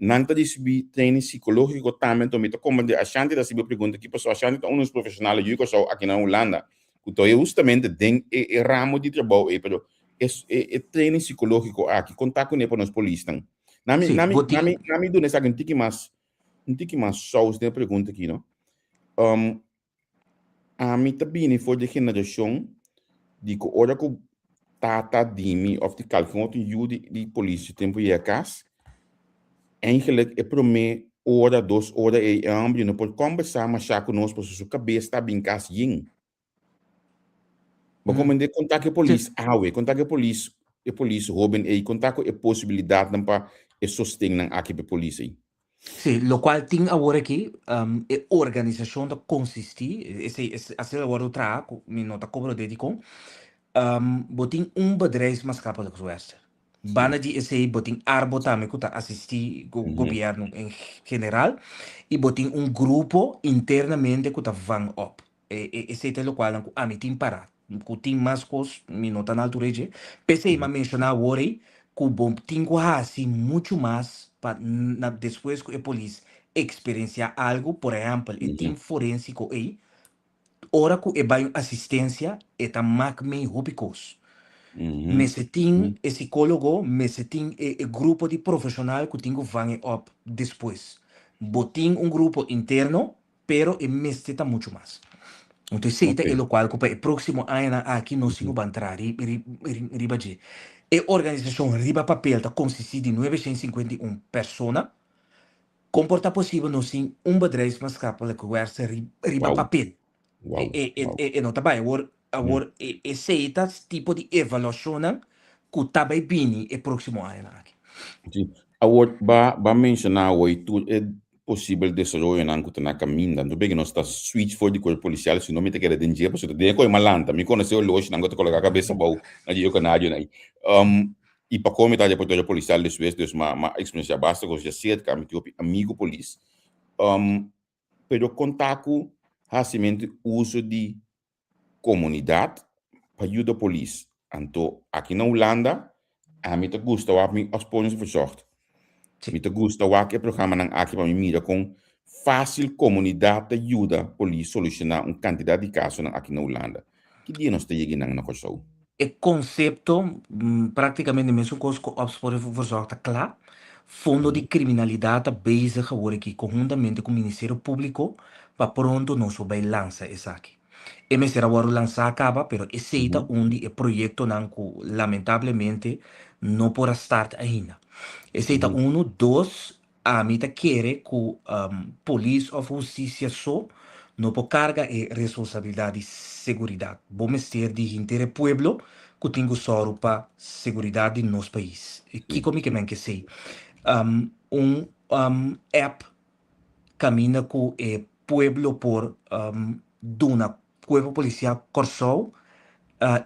Nan ta ricibi training psicologico tambe, enton mi ta comprende Ashanti ta hasibi e pregunta aki, pasobra Ashanti ta un di nos profesionalnan yu Kòrsou aki na Hulanda, ku ta hustamente den e, e ramo di trabou ei, pero e, e, e training psicologico aki, kon ta kuné pa nos polisnan? Na mi, Sí, na mi, bo na mi, tin. na mi duna esaki un tiki mas, un tiki mas saus den e pregunta aki, no? Ami ta bini for di e generashon di ku ora ku tata di mi òf di kalke otro yu di di polis di tempu yega kas, eigenlik e promé ora, dos ora ei e hòmber no por kòmbersá mashá ku nos pasobra su kabes ta bin kas yen. Bo komprendé? Kon ta ku e polis awe? Kon ta ku e polis e polis hóben ei? Kon ta ku e posibilidatnan pa e sostennan aki pa e polis ei? Sí, locual tin awor aki, e organisacion ta consisti, esey asina lo wordo traha, cu mi no ta cobra de dicon, bo tin un bedrijfsmaatschappelijk werker. Banda di esey bo tin Arbo tambe cu ta asisti gobierno en general y bo tin un grupo internamente cu ta vang op. Esey ta e locualnan cu ami tin para. Cu tin mas cos mi no ta na altura dje. P'esey mi a menciona awor ey cu bo tin cu haci mucho mas pa na despues cu e polis experiencia algo, por ehempel e team forensico ey, ora cu e bay un asistencia e ta mak mee hopi cos. Mester tin e psicologo, mester tin e grupo di profesional cu tin cu vang e op despues. Bo tin un grupo interno Pero e mester ta muchu mas. Anto esei ta e lokual ku pa e próksimo añanan aki nos tin ku ban traha riba dje. E organisashon riba papel ta konsistí di 951 persona. Kon por ta posibel nos tin un bedrijfsmaatschappelijk werker riba papel? E no ta bai. Awor Awor, esei ta tipo di evaluashonnan ku ta bai bini e próksimo añanan aki. Sí. Awor, ba, ba menshoná awor tur e posibel desaroyonan ku ta na kaminda. Anto beke nos ta switch for di kuerpo polisial, si no mi ta keda den dje, pasobra den e koe malanta. Mi konosé oloshinan ku ta koloká kabes abou na dje kanario nan. I pa kon mi ta reportero polisial despues, dus m'a m'a eksperensiá basta kos djaserka. Mi tin hopi amigu polis. Pero kon ta ku hasimentu uso di komunidat pa yuda polis. Anto aki na Hulanda ami ta gusta wak mi opsporingsverzocht. Mi ta gusta wak e programanan aki pa mi mira kon fásil komunidat ta yuda polis solushoná un kantidat di kasonan aki na Hulanda. Ki dia nos ta yega einan na Kòrsou? E konsepto práktikamente mesun kos ku opsporingsverzocht ta kla. Fondo di Kriminalidat ta bezig awor aki konhuntamente ku Ministerio Públiko pa pronto nos por bai lansa esaki. E mester a wòrdu lansá kaba, pero esei ta un di e proyektonan ku lamentablemente no por a start ainda. Esei ta unu. Dos, ami ta kere ku polis òf hustisia so no por karga e responsabilidat di seguridat. Bo mester di henter e pueblo ku tin ku sòru pa seguridat di nos pais. Kiko mi ke men ke esei? Un app kaminda ku e pueblo por duna Kuerpo Polisial Kòrsou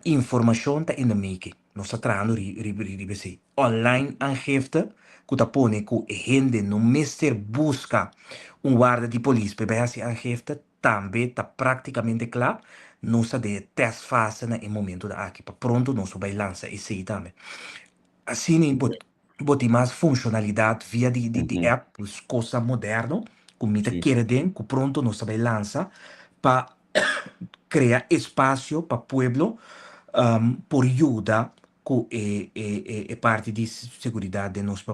informashon ta in the making. Nos ta trahando riba esei. Online aangifte ku ta pone ku e hende no mester buska un warda di polis pa e bai hasi aangifte tambe ta praktikamente kla. Nos ta den e testfase na e momentonan aki. Pa pronto nos lo bai lansa esei tambe. Asina bo bo tin mas funshonalidat via di di di app, pues kosnan moderno ku mi ta kere den ku pronto nos ta bai lansa pa krea espasio pa pueblo por yuda ku e e e parti di seguridat den nos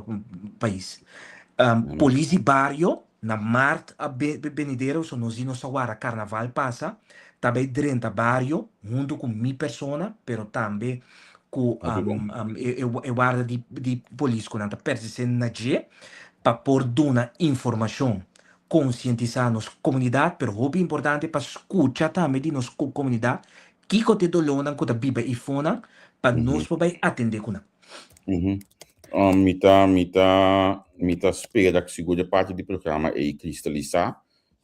pais. Polis di bario na mart a benidero so nos di nos ta wara karnaval pasa ta bai drenta bario huntu ku mi persona pero tambe ku e warda di polis ku nan ta pertenesé na dje pa por duna informashon, konsientisá nos komunidat, pero hopi importante pa skucha tambe di nos komunidat kiko ta e dolónan ku ta biba eifonan pa nos por bai atendé ku nan. Mi ta mi ta mi ta spera ku sigur e parti di programa ei kristalisá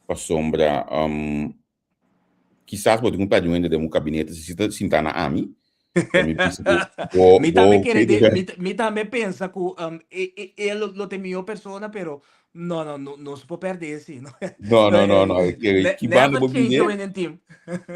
pasobra kisas bo tin ku pèrdè un hende den un kabinete si ta sintá na ami. Pa mi bisa ku bo Mi tambe bo kere de, mi, mi tambe pensa ku e, e, e lo, lo ta e mihó persona, pero no, no, no, no se por pèrdè si. No, No, no, no, no. Ki banda Never bo change bidé? a winning team.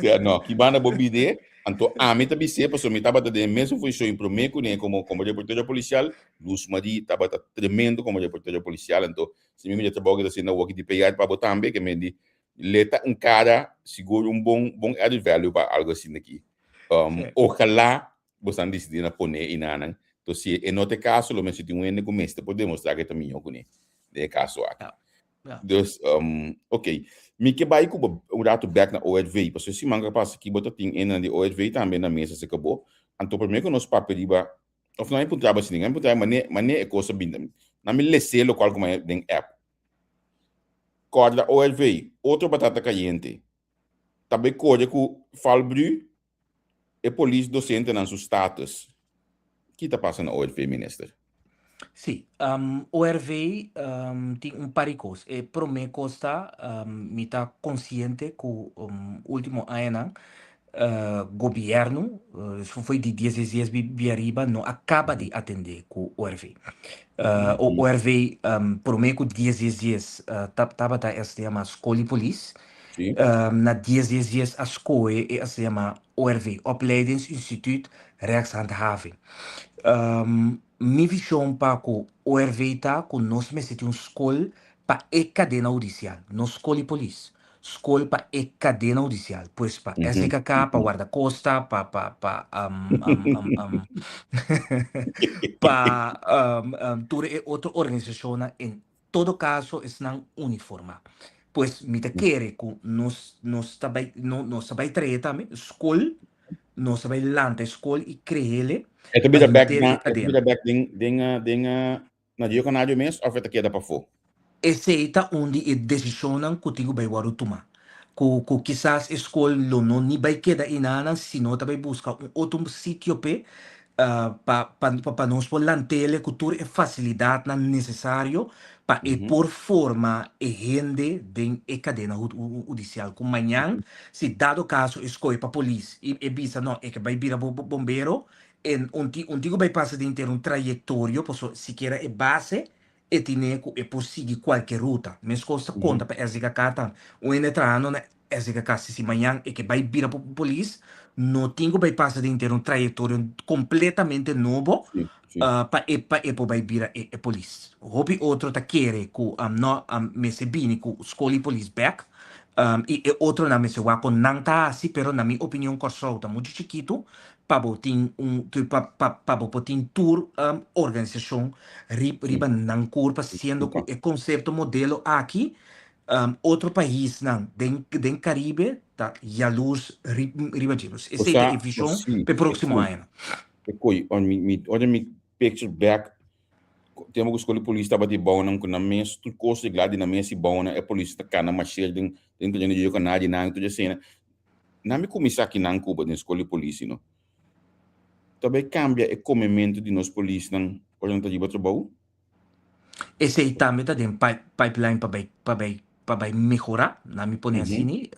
Ja, no, ki banda bo bidé? Anto ami ta bis'é, pasobra mi tabata den e mesun funshon i promé kuné komo komo reportero polisial, Luz Marie tabata tremendo komo reportero polisial, anto si mi mira trabou ke ta hasiendo awoki di PR pa bo tambe, ke men di le ta un kara sigur un bon bon added value pa algo asina aki. Sí. Ojalá bosan disidí na pon'é i nanan, anto si e no ta e kaso lo mester tin un hende ku mester por demostrá ke ta mihó kuné den e kaso aki. Ja. Ja. Dus, ok. Mi ke bai ku bo un ratu bek na ORV, pasobra e siman ku a pasa aki bo ta tin enan di ORV tambe na mesa serka bo. Anto promé ku nos papia riba, òf no a puntra bo asina, a puntra mane mane e kos a bin. Nan mi les'é lokual ku mi den app. Kòrda ORV, otro batata kayente. Ta bai kore ku Falbru e polis dosentenan su status. Ki ta pasa na ORV, minister? Sí, ORV tin un par di kos. E promé kos ta, mi ta konsiente ku último añanan gobièrnu, for di dies dies dies bi ariba, no a kaba di atendé ku ORV. ORV promé ku dies dies dies tabata esei yama Skol di Polis. Na dies dies dies a skohe e asina yama ORV, Opleidingsinstituut Rechtshandhaving. Mi vision pa ku ORV ta ku nos mester tin un skol pa e kadena hudisial, no skol di polis, skol pa e kadena hudisial, pues pa SDKK, pa Wardakosta, pa pa pa pa tur e otro organisashonnan en todo caso esnan uniforma. Pues mi ta kere cu nos nos ta bay no nos ta bay trae tambe school, nos ta bay lanta e school y creele E ta pa bira bek henter na e e ta cadena. bira bek den den den na Rio Canario mes of e ta keda pafó? Esey ta un di e decisionnan cu tin cu bay wordo tuma. Cu cu kisas e school lo no ni bay keda enanan sino ta bay busca un otro sitio p'e pa pa nos por lantele ku tur e fasilidatnan nesesario pa e por forma e hende den e kadena hudisial ku mañan si dado kaso e skohe pa polis i e bisa no e ke bai bira bombero e un tin ku bai pasa den henter un trayektorio pasobra sikiera e base e tine ku e por sigui kualke ruta. Meskos ta konta pa SDKK tan. Un hende trahando na SDKK si si mañan e ke bai bira polis, no tin ku bai pasa den henter un trayektorio kompletamente nobo pa e pa e por bai bira e e polis. Hopi otro ta kere ku no mester bini ku skol di polis bèk i e otronan mester wak kon nan ta hasi pero na mi opinion Kòrsou ta muchu chikitu pa bo tin un pa pa pa bo por tin tur organisashon riba nan kurpa siendo ku e konsepto modelo aki otro paisnan den den Karibe ta yalurs riba dje. Dus esei ta e vishon pa e próksimo añanan. E koi ora mi mi ora mi picture back tempu ku skol di polis tabata e bounan ku nan mes tur kos reglá di nan mes e bounan e polis ta kana masher den den tereno di Rio Canario nan tur esei Nan mi kuminsá akinan Cuba den skol di polisi no. Ta bai kambia e komementu di nos polisnan ora nan ta riba trabou? Esei tambe ta den pipeline pa bai pa bai pa bai mehorá, nan mi pone asini,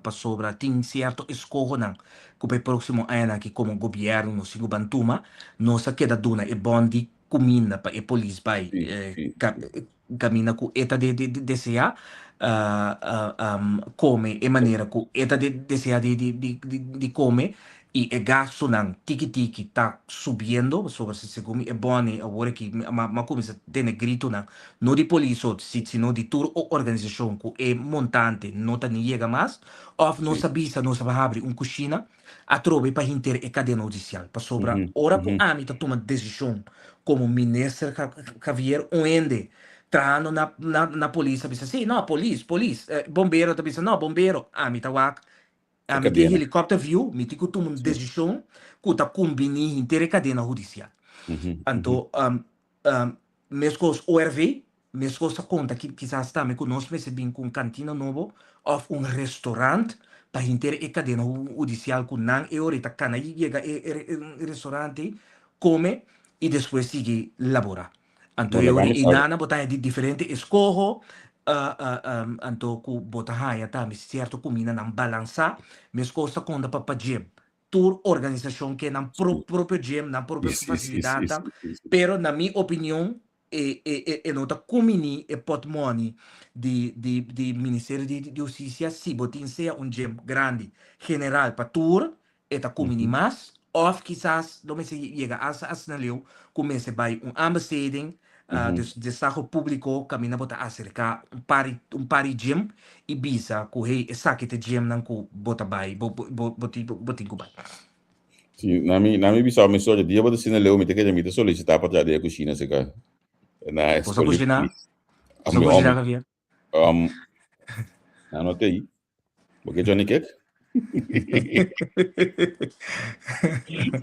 pasobra tin sierto eskohonan ku pa e próksimo añanan aki komo gobièrnu nos tin ku ban tuma. Nos a keda duna e bòn di kuminda pa e polis bai kaminda ku e ta deseá kome e manera ku e ta deseá di kome i e gastunan tiki tiki ta subiendo pasobra segun mi e bòni awor aki mi a kuminsá tene gritonan no di polis so sino di tur organisashon ku e montante no ta ni yega mas òf nos a bisa nos a habri un kushina Atrobe pa hinter e kadena hudisial, pasobra ora ku ami ta tuma desishon komo minister Javier un hende trahando na na polis ta bisa si no polis polis bombero ta bisa no bombero ami ta wak ami tin helicopter view mi tin ku tuma un desishon ku ta kumbini hinter e kadena hudisial anto Meskos ORV, meskos ta konta ki kisas tambe ku nos mester bin ku un kantina nobo òf un restorant pa henter e kadena hudisial ku nan e ora ta kana yega e restorant ei kome. i despues sigui laborá. Anto Bon, e laga ora mi ei sa. nan bo ta haña di diferente eskoho, anto ku bo ta haña tambe sierto kumindanan balansá, meskos ta konta pa pa gym. Tur organisashon ke nan propio gym, nan propio fasilidatnan, pero na mi opinion e e e e no ta kuminí e pòtmòni di di di Ministerio di di Hustisia si bo tin sea un gym grandi general pa tur e ta kuminí mas òf kisas lo mester yega asta asina leu ku mester bai un aanbesteding dus destaho públiko kaminda bo ta aserká un par un par di gym i bisa ku hey esaki ta e gymnan ku bo ta bai bo bo bo tin bo tin ku bai. Sí, na mi, na mi bisa mi sorry, dia bo ta sina leu mi ta kere mi ta solicita pa traha den e kushina seka na Bo sa escuela di kushiná? polis. Bo sa Mi kushiná, hombre, Javier? um, na no te Bo ke Johnny Cake?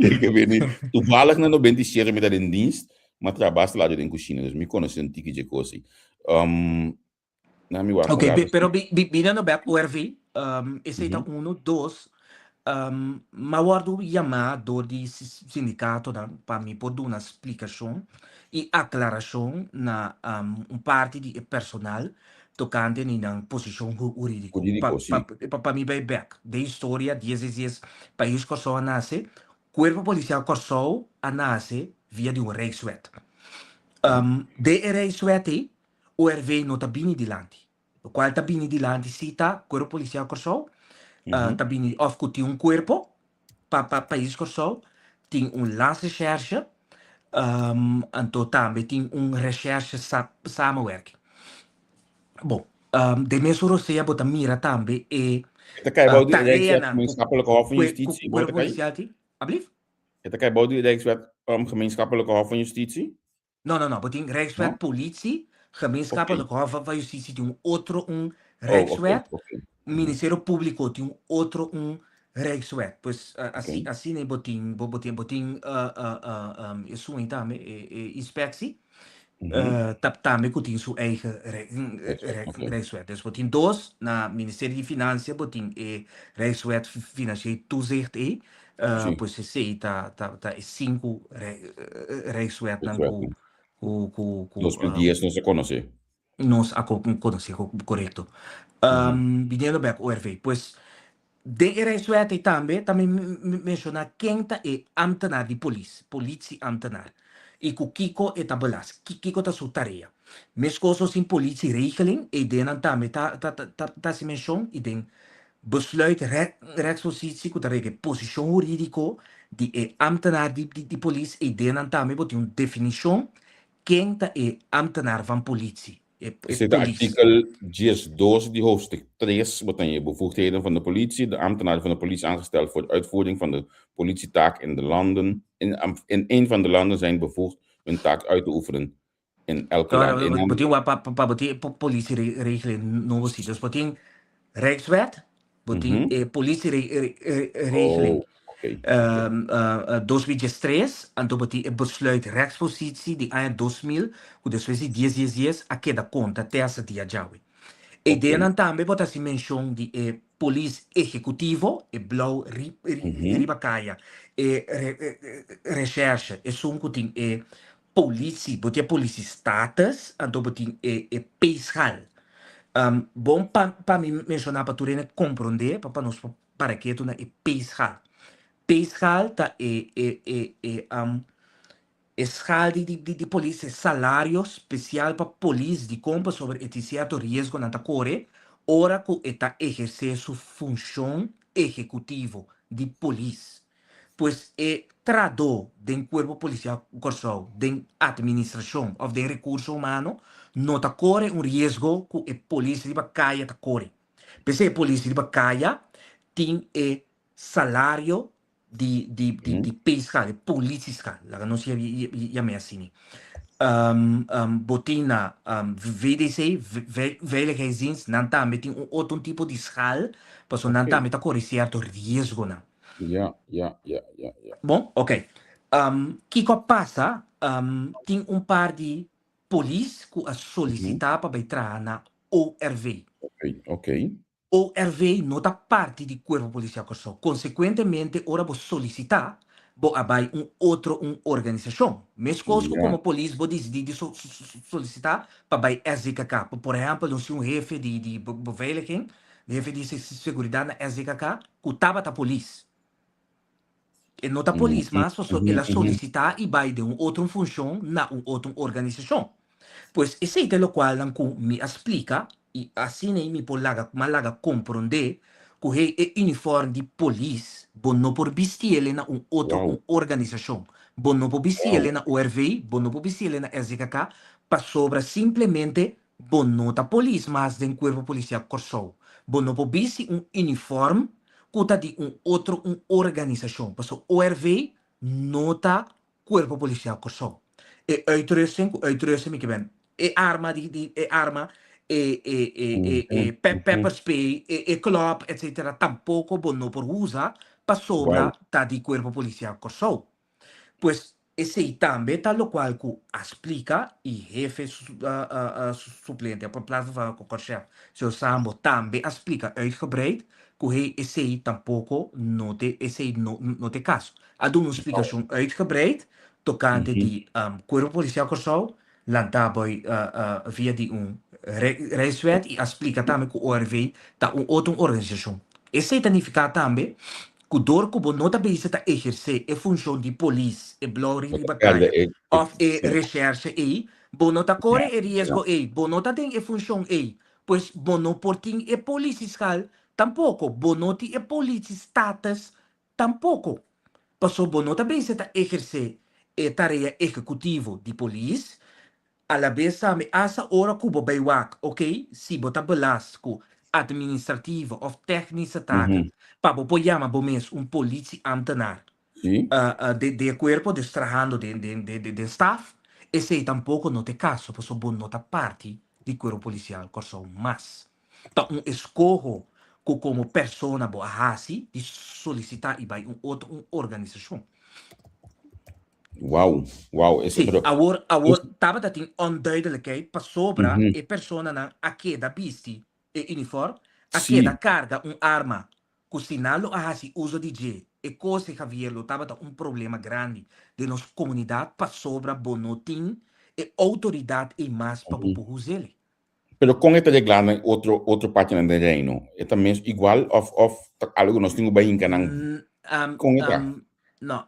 Ke bini, toevallig na 97 mi ta den dienst, ma traha basta laat den kushina, dus mi konosé un tiki dje kos ei. Um, na mi wak Ok, un rato. pero bina no bek ORV, esei ta uno, dos, m'a wòrdu yamá dor di sindikatonan pa mi por duna splikashon i aklarashon na un parti di e personal tokante di nan posishon hurídiko. Hurídiko, sí. Pa mi bai bek den historia, dies dies dies pais Kòrsou a nase, Kuerpo Polisial Kòrsou a nase via di un Rijkswet. Den e Rijkswet ei, ORV no ta bini dilanti. Lokual ta bini dilanti si ta Kuerpo Polisial Kòrsou, ta bini òf ku tin un kuerpo pa pa pais Kòrsou, tin un landsrecherche, anto tambe tin un recherche samenwerking. Bon, den mesun rosea bo ta mira tambe e E ta kai bou di Rijkswet tareanan ku Gemeenschappelijke Hof van ku Justitie, bo Kuerpo ta kai? Polisial tin. Ablief? E ta kai bou di Rijkswet Gemeenschappelijke Hof van Justitie? No, no, no. Bo tin Rijkswet No? Politie, Oké. Gemeenschappelijk Hof van Justitie tin un otro un Oh, oké, Rijkswet, oké. Ministerio Público tin un otro un Rijkswet. Pues asi Oké. asina bo tin bo bo tin bo tin esun ei tambe e e inspectie ta tambe ku tin su eigen Rijkswet, oké. Rijkswet. Dus bo tin dos, na Ministerio di Financia bo tin e Rijkswet Financieel Toezicht ei, Sí. Pues esei ta ta ta e sinku Rijkswetnan ku ku ku ku 2010 nos a konosé. Nos a konosé, korekto. Biniendo bek ORV, pues den e Rijkswet ei tambe ta menshoná ken ta e ambtenaar di polis, politieambtenaar, i ku kiko e ta belas, kiko ta su tarea. Meskos nos tin politieregeling, ei den nan tambe ta ta ta ta hasi menshon i den Besluit rechtspositie ku ta regla e posishon hurídiko di e ámtenar di di polis ei den nan tambe bo tin un definishon ken ta e ámtenar van politie, e e Esei ta polis. artikel diesdos di hoofdstuk tres, bo ta haña bevoegdheden van de politie, de ambtenaar van de politie aangesteld voor de uitvoering van de politietaak in de landen, in in een van de landen zijn bevoegd hun taak uit te oefenen in elke land. Ahora, bo tin wak pa pa bo tin e politieregeling nobo si. Dus bo tin Rijkswet, bo tin e politieregeling Oh, oké, oké. 2013, anto bo tin e besluit rechtspositie di aña 2000, ku despues di dies dies dies a keda konta te hasta dia djawe. E ideanan tambe bo ta hasi menshon di e polis ehekutivo, e blou riba kaya, e recherche, esun ku tin e Politie, bo tin e politie status, anto bo tin e e peeschaal. Bon pa pa mi menshoná pa tur hende komprondé, pa pa nos por para ketu na e peeschaal. Peeschaal ta e e e e e schaal di di di polis, e salario spesial pa polis dikon pasobra e tin sierto riesgonan ta kore ora ku e ta ehersé su funshon ehekutivo di polis. Pues e tradó den Kuerpo Polisial Kòrsou, den atministrashon òf den rekurso humano no ta kore un riesgo ku e polis riba kaya ta kore. P'esei e polis riba kaya tin e salario di di di di peeschaal, e politieschaal, laga nos yam'é asina. Bo tin na VDC, Veiligheidsdienst, nan tambe tin un otro tipo di schaal, pasobra nan tambe ta kore sierto riesgonan. Ja, ja, ja, ja, ja. Bon, ok. Um, kiko a pasa? Um, tin un par di polis ku a solisitá pa bai traha na ORV. Ok, ok. ORV no ta parti di Kuerpo Polisial Kòrsou. Konsekuentemente, ora bo solisitá, bo a bai un otro un organisashon. Meskos ku komo polis bo disidí di solisitá pa bai SDKK. Por ehèmpel, nos tin un hefe di di beveiliging, hefe di seguridat na SDKK, ku tabata polis. E no ta polis mas pasobra el a solisitá i bai den un otro funshon na un otro organisashon. Pues esei ta e lokualnan ku mi a splika i asina ei mi por laga m'a laga komprondé ku hey e unifòrm di polis bo no por bistiel na un otro un organisashon. Bo no por bistiel na ORV, bo no por bistiel na SDKK pasobra simplemente bo no ta polis mas den Kuerpo Polisial Kòrsou. Bo no por bisti un unifòrm ku ta di un otro un organisashon pasobra ORV no ta Kuerpo Polisial Kòrsou. E uitrusting, ku uitrusting mi ke ben e arma di di e arma, e e e e e pepper spray, e e klòp etcetera tampoko bo no por usa pasobra ta di Kuerpo Polisial Kòrsou. Pues esei tambe ta lokual ku a splika i hefe suplente a plaatsvervanger korpschef señor Sambo tambe a splika uitgebreid ku hey esei tampoko no te esei no no ta e kaso. A duna un splikashon uitgebreid tokante di Kuerpo Polisial Kòrsou lantá boi via di un Rijkswet i a splika tambe ku ORV ta un otro organisashon. Esei ta nifiká tambe ku dor ku bo no ta bezig ta ehersé e funshon di polis, e blou riba kaya òf e reshèrshe ei, bo no ta kore e riesgo ei, bo no ta den e funshon ei, pues bo no por tin e polisieschal tampoko, bo no tin e politiestatus Tampoko, paso bo no ta bezig ta ehersé e tarea ehekutivo di polis, alabes tambe asta ora ku bo bai wak, oke, si bo ta belast ku administrativo òf tèknische taken pa bo por yama bo mes un politieambtenaar den e kuerpo, dus trahando den staf, esei tampoko no ta e kaso, paso bo no ta parti di Kuerpo Polisial Kòrsou mas. Ta un eskoho ku komo persona bo a hasi di solisitá i bai un otro un organisashon. Wow, wow, ese Sí, pero awor awor tabata tin onduidelijkheid pasobra e personanan a keda bisti e uniform, a keda karga un arma ku si nan lo a hasi uso di dje, e kos di Javier lo tabata un problema grandi den nos komunidat pasobra bo no tin e outoridat ei mas pa bo por us'el. Pero kon e ta reglá na otro otro partinan den Reino? E ta mes igual òf òf ta algu ku nos tin ku bai hinka nan? Kon e ta? No,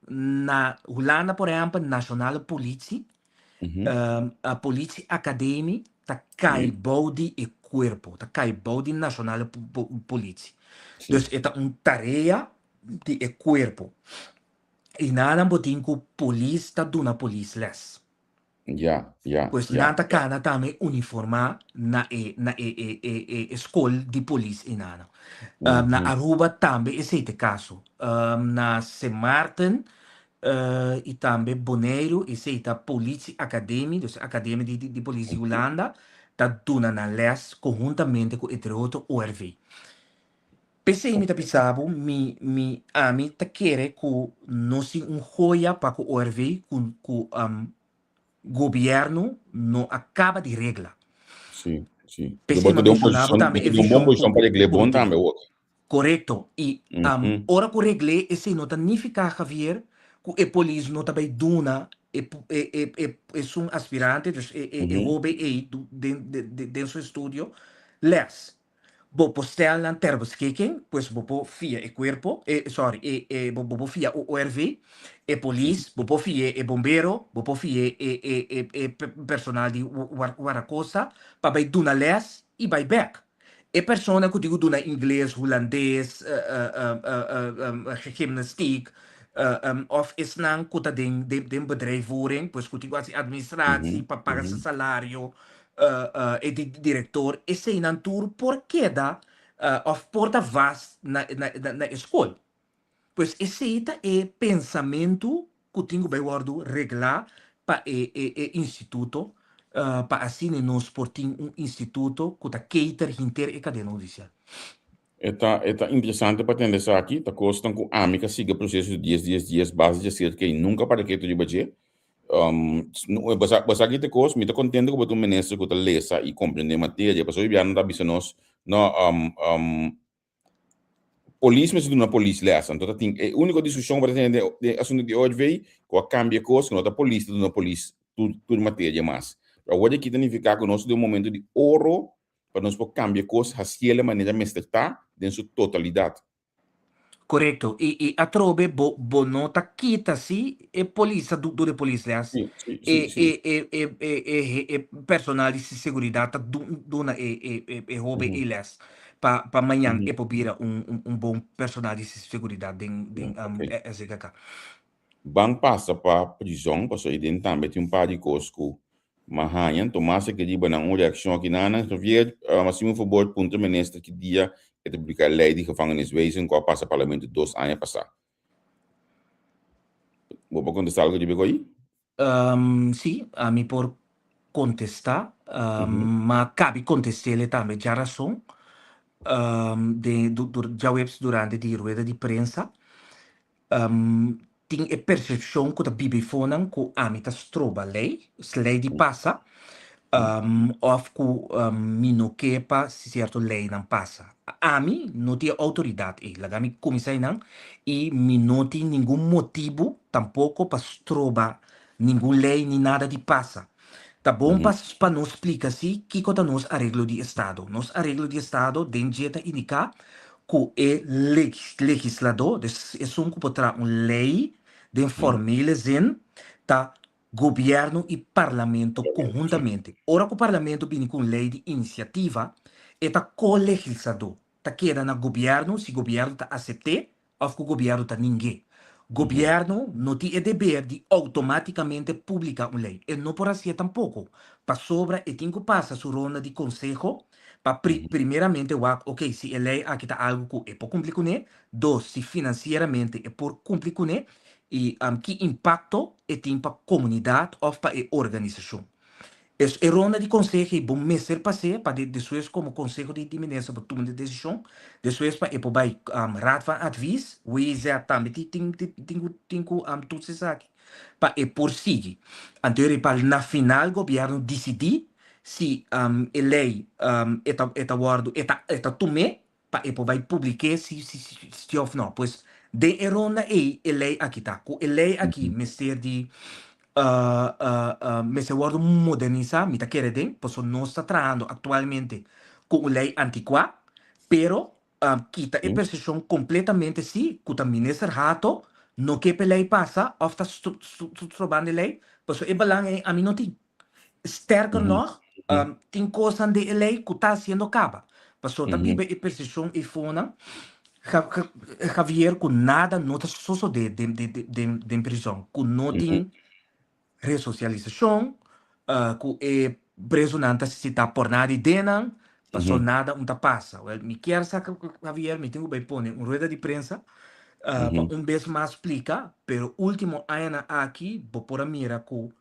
na Hulanda por ehèmpel Nationale Politie, Politie Academie ta kai bou di e kuerpo, ta kai bou di Nationale Politie. Dus e ta un tarea di e kuerpo. I nan bo tin ku polis ta duna polis lès. Ja, ja, Pues ja. nan ta kana tambe uniformá na e na e e e e e skol di polis einana. Na Aruba tambe esei ta e kaso. Na Sint Maarten i tambe Boneiru esei ta Politie Academie, dus e akademia di di polis di Hulanda ta duna nan lès konhuntamente ku entre otro ORV. P'esei mi ta bisa bo, mi mi ami ta kere ku nos tin un hoya pa ku ORV ku ku gobièrnu no a kaba di regla. Sí, sí. P'esei Bo mi ta a den un menshoná bo posishon, tambe bo e ta den un bon vishon ku posishon pa regl'é ku bon bo tin. tambe awor. Korekto. I ora ku regl'é esei no ta nifiká, Javier, ku e polis no ta bai duna e e e e esun aspirante, dus e e e hoben ei den den su estudio, lès. Bo por stel nan ter beschikking, pues bo por fia e cuerpo, e sorry, e e bo bo por fia ORV, e polis, bo por fia e bombero, bo por fia e e e e personal di Guardacosta pa bai duna les y bai bek. E persona cu tin cu duna ingles, hulandes, gymnastiek, of esnan cu ta den den bedrijfvoering, pues cu tin cu haci administratie pa paga su salario, e di director, eseinan tur por keda of por ta vast na na e skol. Pues esei ta e pensamentu ku tin ku bai wòrdu reglá pa e e e instituto pa asina nos por tin un instituto ku ta cater henter e kadena hudisial. E ta e ta interesante pa tende esaki, ta kosnan ku ami ka sigui e proseso di dies dies dies base dje serka i nunka para ketu riba dje. Bo sa bo sa ki ta e kos, mi ta kontento ku bo ta un minister ku ta lesa i komprende materia, pasobra hopi biaha nan ta bisa nos, no. Polis mester duna polis les. Anto ta tin e úniko diskushon ku bo ta tene den den asuntu di OHV ku a kambia kos ku no ta polis ta duna polis tur tur materia mas. Pero awor aki ta nifiká ku nos ta den un momento di oro pa nos por kambia kos hasiel e manera mester ta den su totalidat. Korekto. I i atrobe bo bo no ta kita si e polis ta duna e polis les. Sí, sí, E sí, sí. e e e e e e personal di seguridat ta duna e e e e hoben e les pa pa mañan e por bira un un un bon personal di seguridat den den SGK. Ban pasa pa prizon pasobra ei den tambe tin un par di kos ku m'a haña. Anto mas a keriba nan un reakshon aki nan. Javier, hasi un fabor puntra minister ki dia e ta publiká e lei di gevangeniswezen ku a pasa parlamento dos aña pasá. Bo por kontestá algu riba e kos ei? Sí, ami por kontestá. M'a kabi kontest'el tambe djarason den djaweps durante di rueda di prensa. Tin e persepshon ku ta biba eifonan ku ami ta stroba lei, lei di pasa, òf ku mi no ke pa sierto leinan pasa. Ami no tin e outoridat ei, laga mi kuminsá einan, i mi no tin ningun motibu tampoko pa stroba ningun lei ni nada di pasa. Ta bon pa pa nos splika si kiko ta nos areglo di estado. Nos areglo di estado den dje ta indiká ku e legisladó, dus esun ku por traha un lei den formele zin, ta gobièrnu i parlamento konhuntamente. Ora ku parlamento bini ku un lei di inisiativa, e ta ko-legisladó. Ta keda na gobièrnu si gobièrnu ta asept'é òf ku gobièrnu ta ning'é. Gobièrnu no tin e deber di outomátikamente publiká un lei. E no por hasié tampoko, pasobra e tin ku pasa su ronda di konseho pa primeramente wak, oke, si e lei aki ta algu ku e por kumpli kuné, dos, si finansieramente e por kumpli kuné i ki impakto e tin pa komunidat òf pa e organisashon. Es e ronda di konseho ei bo mester pas'é pa de despues komo konseho di minister bo tuma de desishon, despues pa e por bai Raad van Advies, WIZ tambe tin tin tin ku tin ku toets esaki pa e por sigui. Anto e pa na final gobièrnu disidí si e lei e ta e ta wòrdu e ta e ta tum'é pa e por bai publik'é si si si òf nò. Pues den e ronda ei e lei aki ta. Ku e lei aki mester di mester wòrdu modernisá, mi ta kere den, pasobra nos ta trahando aktualmente ku un lei antikuá, pero kita e persepshon kompletamente si ku ta Minister Hato no ke pa e lei pasa òf ta strobando e lei, pasobra e balang ei ami no tin. Sterker nog, tin kosnan den e lei ku ta hasiendo kaba. Pasobra ta biba e persepshon ei fonan, Javier, ku nada no ta sosodé den prizòn, ku no tin resosialisashon, ku e prezunan ta sitá por nada di denan, pasobra nada un ta pasa. Wèl, mi kier sa, Javier, mi tin ku bai pone un rueda di prensa pa un bes mas splika, pero último añanan aki bo por a mira ku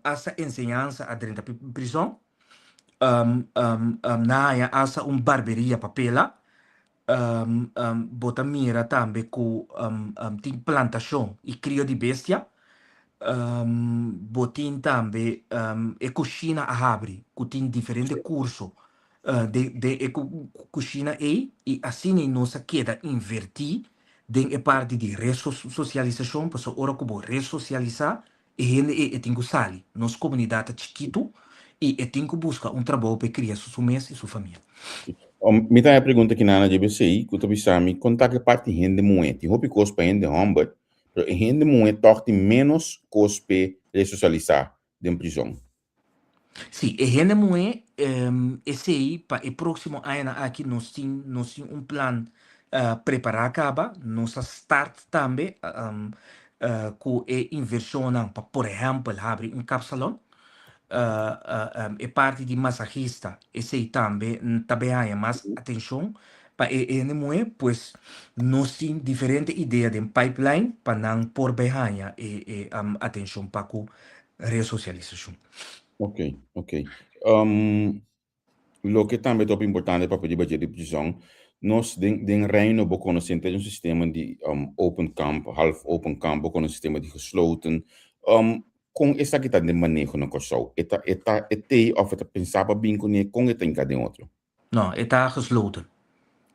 Hasta enseñansa a drenta prison. Nan haña hasta un barberia pa pela. Bo ta mira tambe ku tin plantashon i krio di bestia. Bo tin tambe e kushina a habri ku tin diferente kurso den e kushina ei i asina nos a keda invertí den e parti di resosialisashon pasobra ora ku bo resosialisá E hende ei e tin ku sali. Nos komunidat ta chikitu i e tin ku buska un trabou pa e kria su su mes i su famia. Mi ta haña pregunta kinan na JBC ku ta bisa mi kon ta ku e parti hende muhé. Tin hopi kos pa hende hòmber, pero e hende muhé tòg tin ménos kos p'e resosialisá den prizòn. Sí, e hende muhé, esei pa e próksimo añanan aki nos tin nos tin un plan prepará kaba. Nos a start tambe ku e invershonnan pa por ehèmpel habri un kapsalon. E parti di masahista esei tambe ta bay haña mas atenshon pa e hende muhé, pues nos tin diferente idea den pipeline pa nan por bay haña e atenshon pa ku resosialisashon. Ok, ok. Loke tambe ta hopi importante papia di baje di prizòn, nos den den Reino bo konosé henter un sistema di open kamp, half open kamp, bo konosé sistema di gesloten. Kon esaki ta den maneho na Kòrsou? E ta e ta e t'ei òf e ta pensá pa bin kuné? Kon e ta hinká den otro? No, e ta gesloten.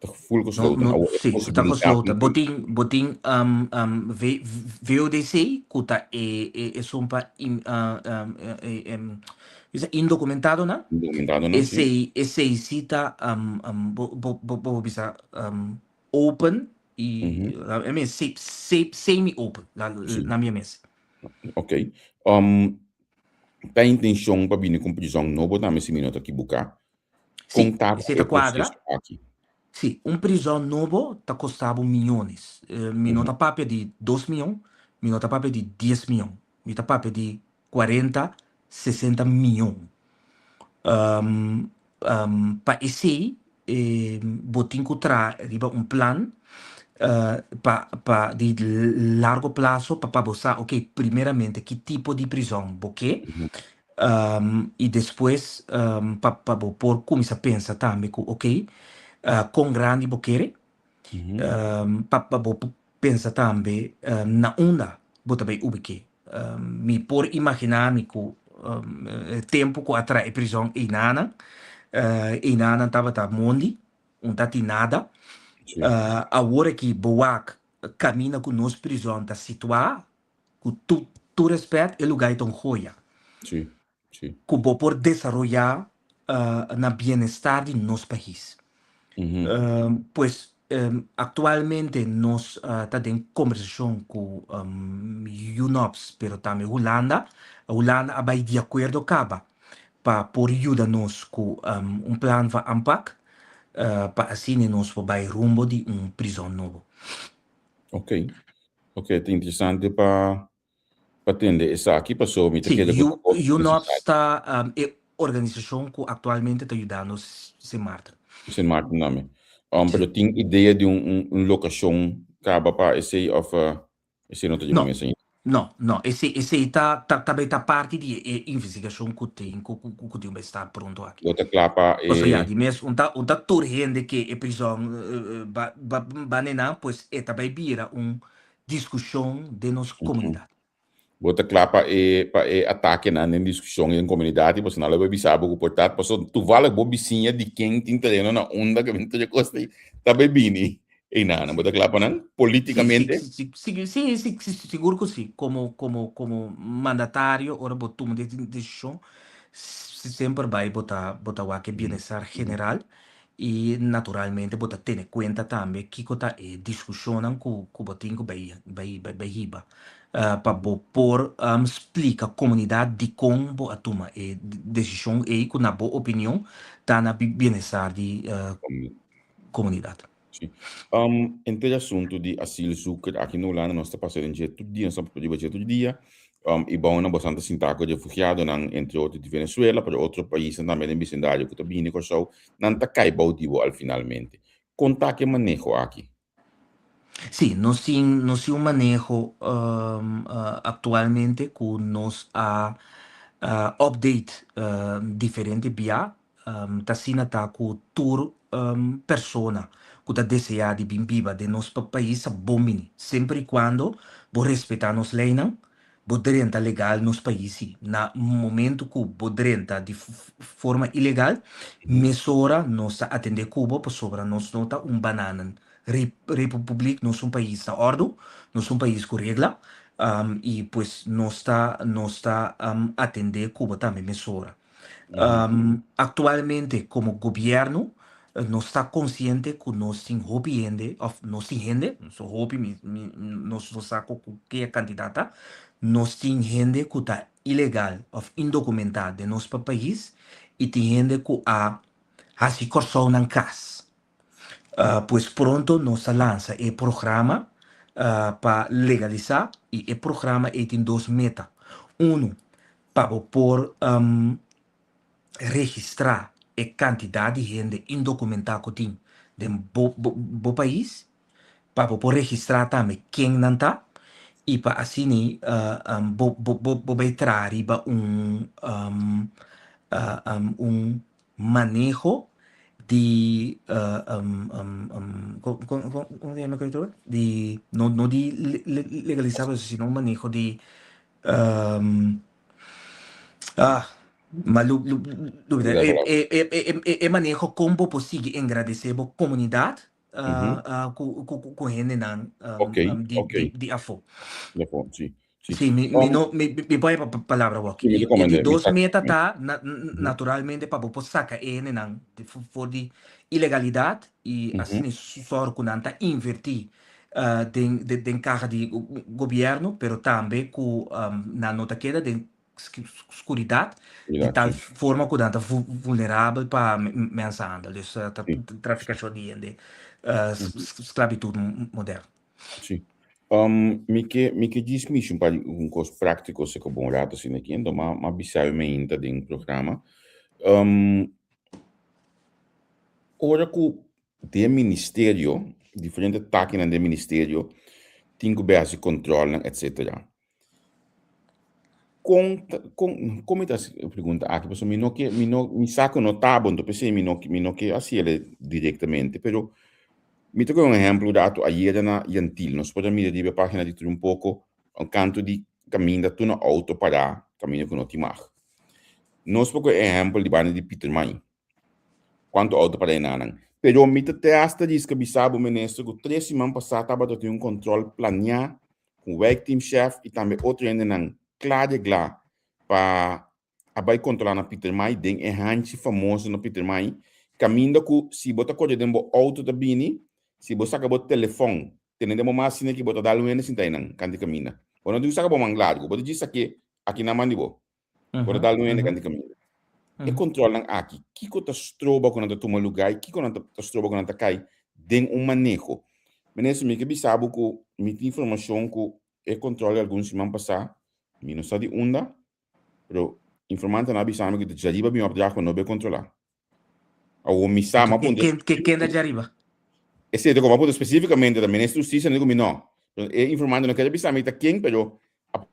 Ta full No, gesloten. no, Awor e sí, ta posibilidat gesloten. di Bo tin, bo tin V, VODC, ku ta e, e, esun pa in, e, e, bisa indokumentadonan. Indokumentadonan, sí. Esei, esei sí ta, bo, bo, bo, bo por bisa open i, I mean, se, se, semi-open, la, na mi mes. Ok. Ta intenshon pa bini ku un prizòn nobo tambe si mi no ta kibuká. Sí, Kon ta esei e ta kuadra. proseso aki? Sí, un prizòn nobo ta kosta bo miyones. Mi no ta papia di dos miyon, mi no ta papia di dies miyon, mi ta papia di kuarenta, sesenta miyon. Pa esei bo tin ku traha riba un plan pa pa di largo plaso pa pa bo sa, ok, primeramente ki tipo di prizòn bo ke, I despues pa pa bo por kuminsá pensa tambe ku ok, kon grandi bo kere, pa pa bo por pensa tambe na unda bo ta bai ubik'é. Mi por imaginá mi ku e tempu ku a traha e prizòn einanan, einanan tabata mondi, un ta tin nada. Awor aki bo wak kaminda ku nos prizòn ta situá, Ku tur tur respet e lugar ei ta un joya. Sí, sí. Ku bo por desaroyá na bienestar di nos pais. Pues aktualmente nos ta den kombersashon ku UNOPS pero tambe Hulanda. Hulanda a bai di akuerdo kaba pa por yuda nos ku un plan van aanpak pa asina nos por bai rumbo di un prizòn nobo. Ok. Ok, ta interesante pa pa tende esaki, paso mi ta Sí, kere ku ta hopi UNOPS necesario. ta e organisashon ku aktualmente ta yudando Sint Maarten. Sint Maarten tambe. Pero Sí. tin idea di un un un lokashon kaba pa esei òf esei no ta dje No, mesa ainda? no, no. Esei esei ta ta ta bai ta parti di e investigashon ku tin ku ku ku tin bai sta pronto aki. Lo ta kla pa Pasobra ya e. di mes un ta un ta tur hende ke e prizòn ba ba ba nenan pues e ta bai bira un diskushon den nos komunidat. Bo ta kla pa e pa e atakenan den diskushon den komunidat i pasobra nan lo bai bisa bo ku por ta pasobra tuvallig bo bisiña di ken tin tereno na unda ke bin tur e kos ei ta bai bini einan. Bo ta kla pa nan Sí, sí, politikamente? sí, sí, sí, sí, sí, sigur ku sí. Komo komo komo mandatario ora bo tuma desishon semper bai bo ta bo ta wak e bienestar general I naturalmente bo ta tene kuenta tambe kiko ta e diskushonnan ku ku bo tin ku bai bai bai hiba pa bo por splika komunidat dikon bo a tuma e desishon ei ku na bo opinion ta na bienestar di komunidat. Sí. Entre e asuntu di asielzoeker aki na Hulanda nos ta pasa den dje tur dia, nos ta riba dje tur dia. I bou nan bosan ta sinta ku refugiadonan, entre otro di Venezuela, pero otro paisnan tambe den bisindario ku ta bini Kòrsou, nan ta kai bou di bo al finalmente. Kon ta ku e maneho aki? Sí, nos tin nos tin un maneho aktualmente ku nos a update diferente bia. Ta asina ta ku tur persona ku ta deseá di bin biba den nos pais ta bon bini, semper i kuando bo respetá nos leinan, bo drenta legal nos pais. Si na momentu ku bo drenta di forma ilegal, mesora nos ta atendé ku bo pasobra nos no ta un bananen republik, nos un pais na òrdu, nos un pais ku regla i pues nos ta nos ta atendé ku bo tambe mesora. Aktualmente komo gobièrnu nos ta konsiente ku nos tin hopi hende òf nos tin hende, no so hopi mi mi nos no sa ku ke kantidat ta, nos tin hende ku ta ilegal òf indokumentá den nos pais i tin hende ku a hasi Kòrsou nan kas. Pues pronto nos ta lansa e programa pa legalisá i e programa ei tin dos meta. Unu, pa bo por registrá e kantidat di hende indokumentá ku tin den bo bo pais, pa bo por registrá tambe ken nan ta i pa asina bo bo bo bai traha riba un un maneho di komo se yama di no no di legalisá pero sino un maneho di ah ma lu lubida e e e maneho kon bo por sigui engradesé bo komunidat. Ku hendenan di di afó. Di afó, si. Si, si mi mi no mi mi por haya palabra awor aki. E di dos meta ta naturalmente pa bo por saka e hendenan for di ilegalidat i asina sòru ku nan ta invertí den den kaha di gobièrnu pero tambe ku nan no ta keda den skuridat di tal forma ku nan ta vulnerabel pa mensenhandel, dus trafikashon di hende, sklabitut moderno. Sí. Mi ke mi ke djis mishi un par di un kos práktiko si ku bon rato asina aki, enton m'a m'a bisa mi mainta den programa. Ora ku den ministerio, diferente takinan den ministerio tin ku bai hasi kòntròlnan etcetera. Kon ta kon kon mi ta hasi e pregunta aki? Pasobra mi no ke mi no mi sa ku no ta bon, p'esei mi no mi no ke hasi el direktamente, pero mi ta kohe un ehèmpel rato ayera na Yantil, nos por a mira riba e página di Trumpoko un kantu di kaminda tur na outo pará kaminda ku no tin mag. Nos por kohe e ehèmpel di banda di Pietermaai. Cuanto auto para enanan. Pero mi ta te hasta riska bisa bo minister cu tres siman pasa tabata tin un control planea cu wijkteamchef y tambe otro hendenan cla regla pa a bay controla na Pietermaai den e hanchi famoso na Pietermaai caminda cu si bo ta core den bo auto ta bini si bo saca bo telefon tene den bo man asina ki bo ta dal un hende sinta einan canti caminda bo no tin cu saca bo man largo bo ta djis sake aki na man di bo. Bo ta dal un hende kanti kaminda. E kontrolnan aki, kiko ta stroba ku nan ta tuma lugá i kiko nan ta stroba ku nan ta kai den un maneho? Minister, mi ke bisa bo ku mi tin informashon ku e kontrol di algun siman pasá, mi no sa di unda, pero informantenan a bisa mi ku ta djariba bin opdracht pa no be kontrolá. Awor mi sa, m'a puntra. Ken ken ta djariba? Esei ta ku m'a puntra spesífikamente ta Minister di Hustisia, no di ku mi no. E informante no kere bisa mi ta ken, pero a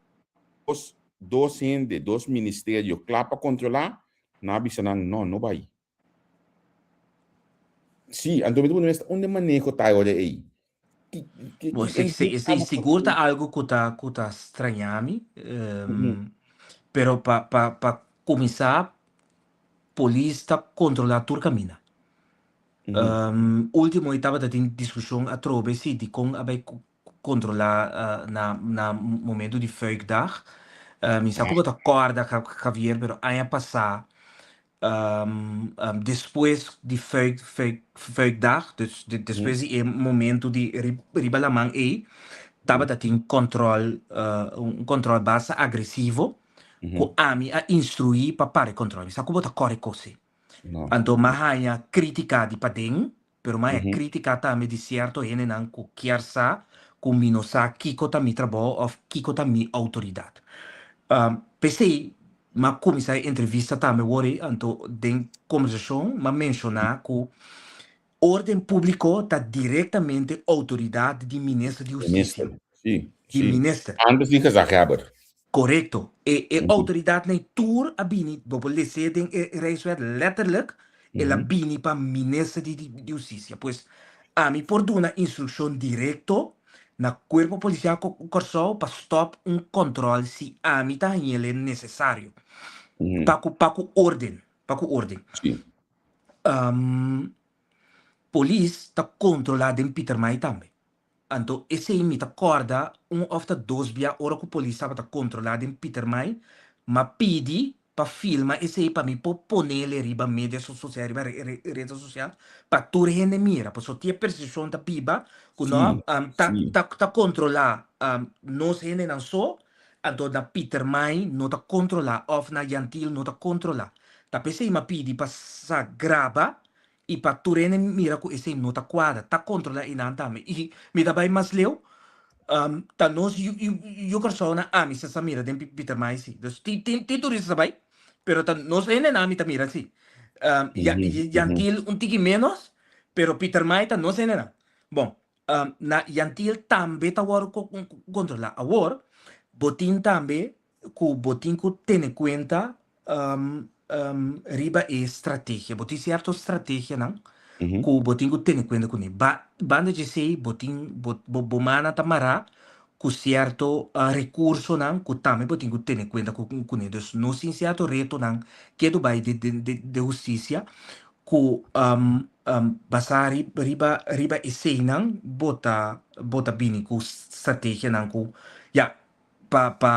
dos dos hende, dos ministerio kla pa kontrolá, nan a bisa nan no, no bai. Sí, anto mi ta puntra mi mester unda e maneho ta e ora ei? Bo, esei sigur ta algu ku ta ku ta straña mi, pero pa pa pa kuminsá Polis ta kontrolá tur kaminda. Último i tabata tin diskushon atrobe si dikon a bai kontrolá na na momentu di Fuikdag. Mi sa ku bo ta kòrda Javier pero aña pasá despues di Fuik Fuik Fuikdag dus despues di e momentu di riba laman ei tabata tin kòntròl un kòntròl basta agresivo. Ku ami a instruí pa para e control. Mi sa ku bo ta kore kos ei. No. Anto m'a haña krítika di paden, pero m'a haña krítika tambe di sierto hendenan ku kier sa ku mi no sa kiko ta mi trabou òf kiko ta mi outoridat. P'esei m'a kuminsá e entrevista tambe wor ei, anto den kombersashon m'a menshoná ku órden públiko ta direktamente outoridat di minister di hustisia. Minister, sí, Di sí. minister. Antes di gezaghebber. Korekto. E e outoridatnan ei tur a bini, bo por les'é den e Rijkswet letterlijk, el a bini pa Minister di di Hustisia. Pues, ami por duna instrukshon direkto na Kuerpo Polisial Kòrsou pa stòp un kòntròl si ami ta hañ'el nesesario. Pa ku pa ku órden, pa ku órden. Polis ta kontrolá den Pietermaai tambe. Anto esei mi ta kòrda un òf ta dos bia ora ku polis tabata kontrolá den Pietermaai, m'a pidi pa filma esei pa mi por ponele riba media sosial, riba reda sosial, pa tur hende mira. Pasobra tin e persepshon ta biba ku no ta ta ta kontrolá nos hendenan so, anto na Pietermaai no ta kontrolá òf na Jan Thiel no ta kontrolá. Ta p'esei m'a pidi pa sa graba I pa tur hende mira ku esei no ta kuadra, ta kontrolá einan tambe. I mi ta bai mas leu, ta nos yu yu Kòrsou nan ami sa sa mira den Pietermaai si. Dus tin tin tin turista sa bai, pero ta nos hendenan ami ta mira si. Ya Yantil un tiki ménos, pero Pietermaai ta nos hendenan. Bon, na Yantil tambe ta wòrdu kontrolá. Awor, bo tin tambe ku bo tin ku tene kuenta riba e strategia. Bo tin sierto strategianan ku bo tin ku tene kuenta kuné. Ba banda dje esei bo tin bo bo bo mannan ta mará ku sierto rekursonan ku tambe bo tin ku tene kuenta kuné. Dus nos tin sierto retonan ke do bai den den den hustisia. ku basá riba riba eseinan bo ta bo ta bini ku strategianan ku ya pa pa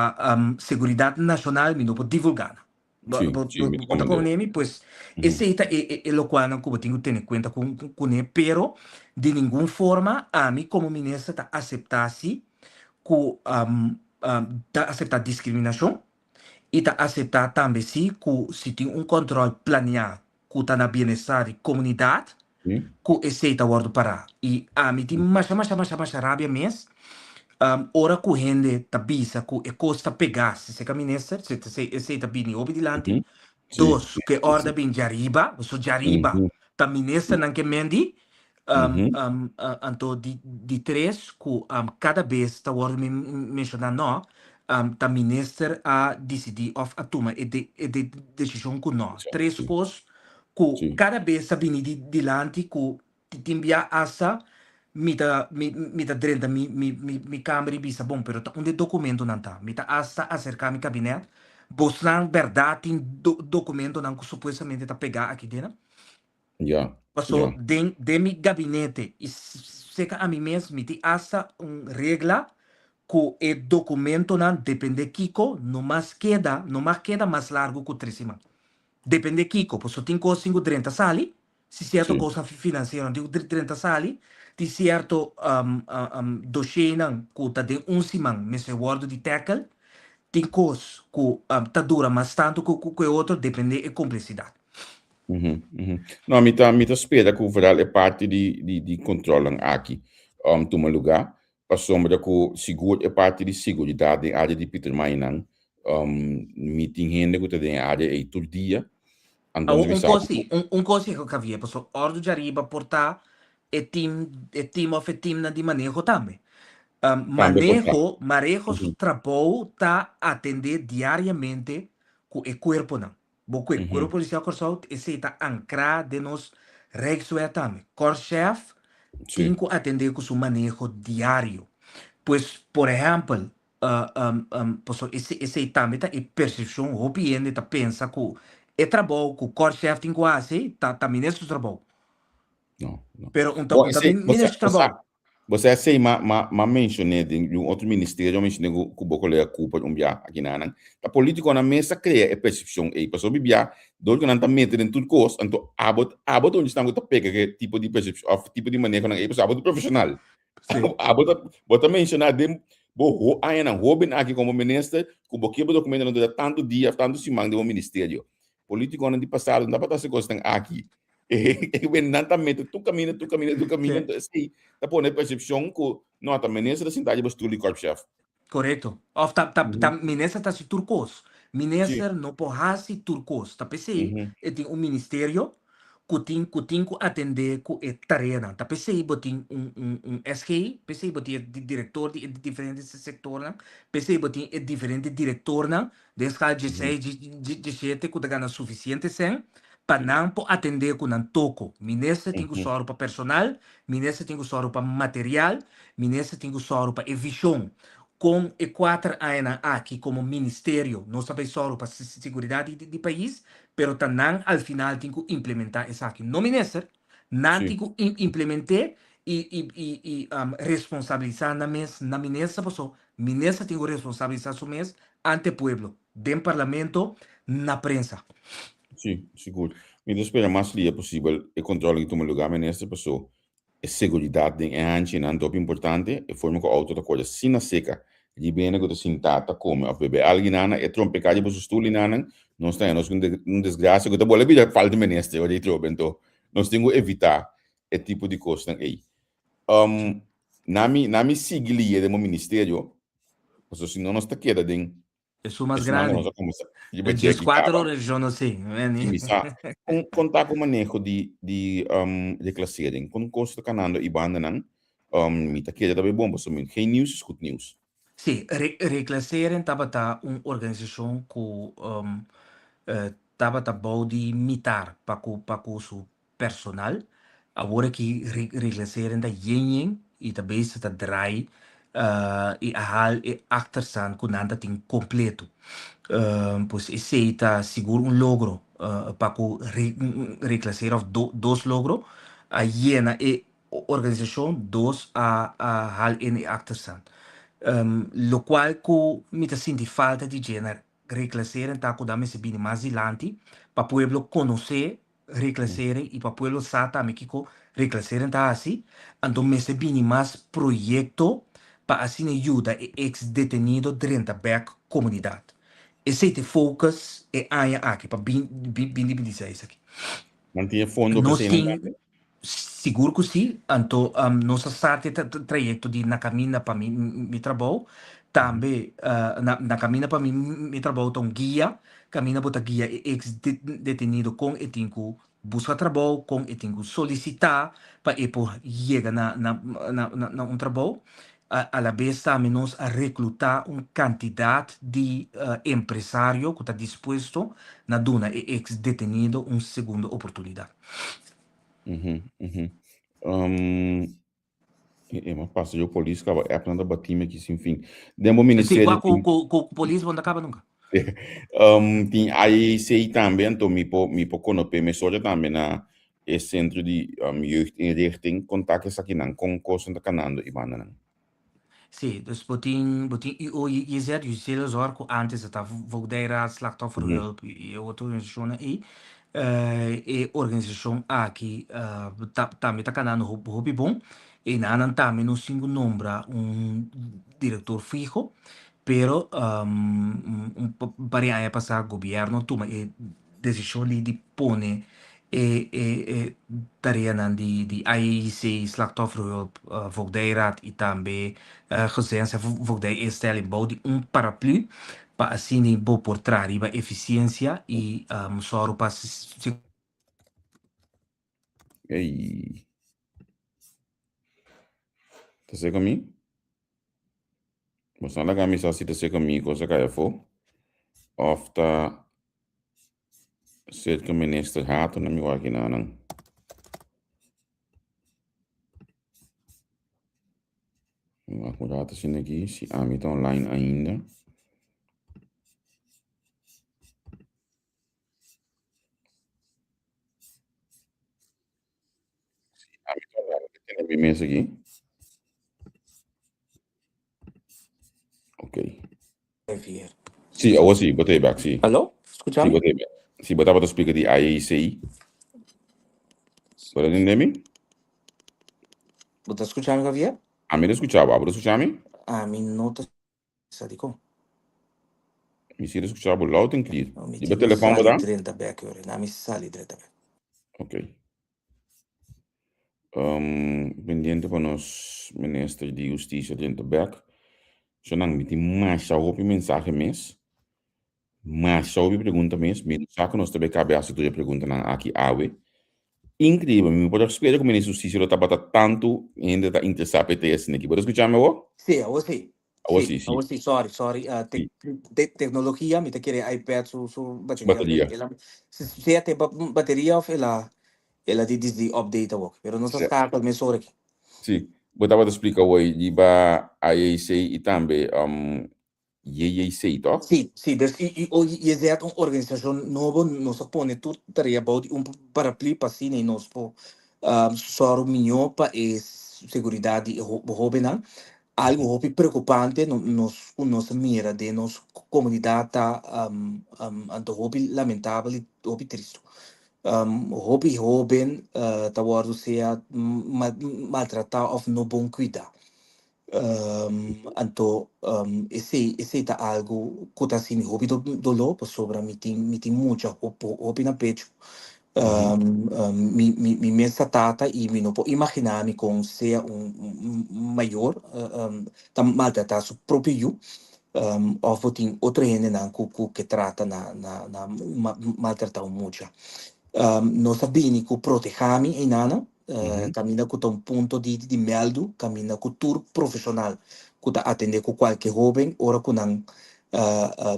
seguridat nashonal mi no por divulgá nan. Bo Sí, bo sí, bo mi ta bo ta comprende. comprende mi? Pues esei ta e e e lokualnan ku bo tin ku tene kuenta ku kuné pero di ningun forma ami komo minister ta aseptá si ku ta aseptá diskriminashon i ta aseptá tambe si ku si tin un kòntròl planeá ku ta na bienestar di komunidat ku esei ta wòrdu pará. I ami tin masha masha masha masha rabia mes ora ku hende ta bisa ku e kos ta pegá si seka minister, esei ta bini hopi dilanti. Dos, ku e òrdu a bin djariba, pasobra djariba ta ministernan ke mendi. Anto di tres, ku kada bes ta wòrdu menshoná nò, ta minister a disidí òf a tuma e desishon ku nò. Tres kos ku kada bes ta bini dilanti ku tin bia asta mi ta mi ta drenta mi mi kamber i bisa bon pero ta unda e dokumentonan ta? Mi ta asta aserká mi kabinèt, bosnan bèrdat tin dokumentonan ku supuestamente ta pegá aki dena? Ja, Paso ja. den den mi gabinete i seka ami mes mi tin asta un regla ku e dokumentonan depende kiko no mas keda no mag keda mas largu ku tres siman. Depende kiko, paso tin kos tin ku drenta sali, si sierto kosnan finansieronan tin ku drenta sali, tin sierto doshienan ku ta den un siman mester wòrdu di tackle, tin kos ku ta dura mas tantu ku e otro depende e komplesidat. No, mi ta, mi ta spera ku vooral e parti di, di, di kontrolnan aki um, tuma lugá, pasobra ku sigur e parti di seguridat den área di Pietermaainan, um, mi tin hende ku ta den e área ei tur dia, anto Awor mi un sa kos ku si, un, un kos si, Javier, pasobra òrdu djariba por ta e team, e team òf e teamnan di maneho tambe. Um, tambe por ta. maneho, mareho su trabou ta atendé diariamente ku e kuerponan. Bo ku e Kuerpo Polisial Kòrsou esei ta ankrá den nos Rijkswet tambe. Korpschef tin ku atendé ku su maneho diario. Pues, por ehèmpel, pasobra esei tambe ta e persepshon, hopi hende ta pensa ku e trabou ku korpschef tin ku hasi ta ta minister su trabou. No, no. Pero un ta Bo, un ta esei, bo minister sa, su bo sa, trabou. bo sa esei ma, ma, ma menshoné den un otro ministerio, menshoné ku, ku bo kolega Cooper un bia aki nanan. Ta politikonan mes ta krea e persepshon ei. Pasobra hopi bia, dor ku nan ta mete den tur kos, anto abo, abo ta un esnan ku ta pega ku e tipo di persepshon òf tipo di manehonan ei, pasobra abo ta profeshonal. Abo ta, bo ta menshoná den bo ho añanan hóben aki komo minister ku bo ke bo dokumentonan dura tantu dia òf tantu siman den bo ministerio. Politikonan di pasado no tabata hasi kosnan aki. E nan ta mete tur kaminda, tur kaminda, tur kaminda. Entonces esei ta pone e persepshon ku no, ta minister ta sinta riba stul di korpschef. Korekto. Òf ta ta ta minister ta hasi tur kos. Minister no por hasi tur kos. Ta p'esei e tin un ministerio ku tin ku tin ku atendé ku e tareanan. Ta p'esei bo tin un un un SG, p'esei bo tin e direktor di e diferente sektornan, p'esei bo tin e diferente direktornan Den skal djeseis, djeshete ku ta gana sufisiente sèn pa nan por atendé ku nan toko. Minister tin ku sòru pa personal, minister tin ku sòru pa material, minister tin ku sòru pa e vishon. Kon e kuater añanan aki komo ministerio nos ta bai sòru pa siguridat di pais, pero ta nan al final tin ku implementá esaki. No minister, nan tin ku implement'é i responsabilisá nan mes na minister paso Minister tin ku responsabilisá su mes ante pueblo, den parlamento, na prensa. Sí, sigur. Mi ta spera mas lia posibel e control aki tuma lugar, Minister, paso e seguridad den e hanchinan ta hopi importante, e forma cu auto ta core asina seca, riba hende cu ta sinta ta come of bebe algo inana, e trompeca riba su stoel inanan, nos ta haña nos cu un desgracia cu ta bolbe bira falta Minister ora di trobe, anto nos tin cu evita e tipo di cosnan ey. Um, na mi, na mi sigui lié den bo ministerio, pasobra si no nos ta keda den Esun mas esnan ku grandi. nos a kuminsá riba E dje aki 14 kaba. ora yo no sé. Si mi sa kon kon ta ku maneho di di um reclassering, kon kos ta kanando i bandanan, um mi ta kere ta bai bon pasobra mi geen nieuws is goed nieuws. Sí, re Reclassering tabata un organisashon ku um tabata bou di mitar pa ku pa ku su personal. Awor aki Reclassering ta yen yen y ta bezig ta draai y a haal e achterstand cu nan ta tin completo. Pues esey ta sigur un logro. pa ku reclassering of dos logro a yena e organisashon, dos a hal in e achterstand. Lokual ku mi ta sinti falta di dje na reclassering ta ku nan mester bini mas dilanti pa pueblo konosé reclassering i pa pueblo sa tambe kiko reclassering ta hasi. Anto mester bini mas proyekto pa asina yuda e eks detenido drenta bèk komunidat. Esei ta e focus e aña aki pa binti 26 aki. Nan tin e fondo pa Nos eseinan tin tambe? sigur ku si, anto nos a start e trayekto di Na Kaminda pa mi mi trabou. Tambe Na Kaminda pa mi mi trabou ta un guia, kaminda bo ta guia e eks detenido kon e tin ku buska trabou, kon e tin ku solisitá pa e por yega na na na un trabou. Alabes tambe nos a reklutá un kantidat di empresario ku ta dispuesto na duna e eks detenido un segundo oportunidat. E mas pasa yo polis kaba app nan ta batí mi aki sin fin. Den bo Sí, ministerio wak tin ku polis bo no ta kaba nunka. Tin IAC tambe anto mi por mi por konop'é mesora tambe na e sentro di jeugdinrichting kontak esakinan kon kosnan ta kanando i bandanan. Sí, dus bo tin bo tin UOJZ, Justitiële Zorg, ku antes a ta Voogdijraad, Slachtofferhulp i e otro organisashonnan ei. E organisashon aki ta tambe ta kanando hopi bon. Enanan tambe nos tin ku nombra un direktor fiho. Pero un par di aña pasá gobièrnu a tuma e desishon di di pone e e e tareanan di di IAEC, Slachtofferhulp, Voogdijraad i tambe Gezinsvoogdijinstelling bou di un paraplu pa asina bo por traha riba efisiensia i sòru pa Ey. Ta seca mi? Boso laga mi sa si ta seca mi cosa cai afó. Of ta cerca minister Hato na mi wak nan. Wak un rato asina aki si ami ta online ainda. Ami ta online, mi tene mi mes aki. Ok. Sí, awor sí, bo ta bek, sí. Aló? Sí, Skucha mi? bo ta bek. Sí, bo tabata splika di IAC. Bo ta tende mi? Bo ta skucha mi, Javier? Ami ta skucha bo. Abo ta skucha mi? Ami no ta Sa dikon? Mi si ta skucha bo loud and clear. No, mi Riba tin ku telefòn bo sali ta? drenta bek yore. Na mi sali drenta bek. Ok. Pendiente pa nos minister di Hustisia drenta bek. Shonan, mi tin masha hopi mensahe mes. Masha hopi pregunta mes. Mi no sa ku nos ta bay kabe hasi tur e preguntanan aki awe. Inkreibel, mi por a spera ku Minister Hustisia lo tabata tantu hende ta interesá pa e test aki. Bo ta skucha mi awor? Sí, awor sí. Awor Sí, sí, sí. awor sí. Sorry, sorry. Sí. Tecnologia, mi ta kere iPad su su Su bateria. bateria. El a, sea te bateria of el a el a di di update awor. Pero nos a Sí. skakel mesora aki. Sí. Bo tabata splika awor riba IAC i tambe JJC, toch? Sí, sí, dus i UOJZ un organisashon nobo, nos a pone tur tarea bou di un paraplu pa asina i nos por sòru mihó pa e seguridat di e hóbennan. Algu hopi preokupante nos ku nos a mira den nos komunidat ta anto hopi lamentabel i hopi tristu. Hopi hóben ta wòrdu sea maltratá òf no bon kuidá. Anto esei esei ta algu ku ta hasi mi hopi doló pasobra mi tin mi tin mucha hopi na pechu. Mi mi mi mes ta tata i mi no por imaginá mi kon sea un mayor ta maltratá su propio yu òf bo tin otro hendenan ku ku ke trata na na na maltratá un mucha. Nos a bini ku protehá mi einanan. Kaminda ku ta un punto di di mèldu, kaminda ku tur profeshonal ku ta atendé ku kualke hóben ora ku nan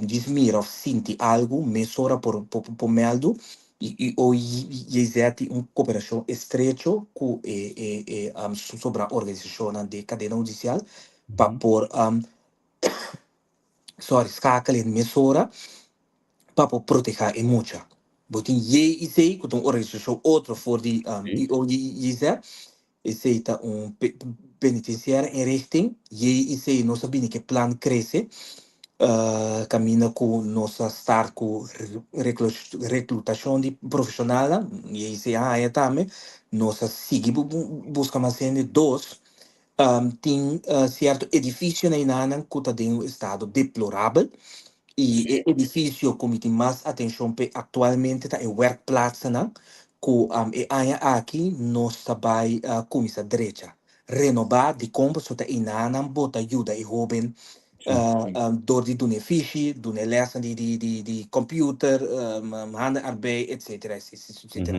djis mira òf sinti algu mesora por por mèldu i OIJZ tin un koperashon estrecho ku e e e sobrá organisashonnan di kadena hudisial pa por sorry skakel mesora pa por protehá e mucha. Bo tin JIC, ku ta un organisashon otro for di IOJZ. Esei ta un penitensiaire inrichting. JIC nos a bini ku e plan krese, kaminda ku nos a start ku reklutashon di profeshonalnan. JIC a haña tambe. Nos a sigui buska mas hende. Dos, tin sierto edifisionan einanan ku ta den un estado deplorabel. I e edifisio ku mi tin mas atenshon p'e aktualmente ta e werkplaatsennan ku e aña aki nos ta bai kuminsá drecha, renobá. Dikon? Pasobra ta einanan bo ta yuda e hóben dor di dun'e fishi, dun'e lèsnan di kòmpiuter, handenarbeid, etsetera, etsetera.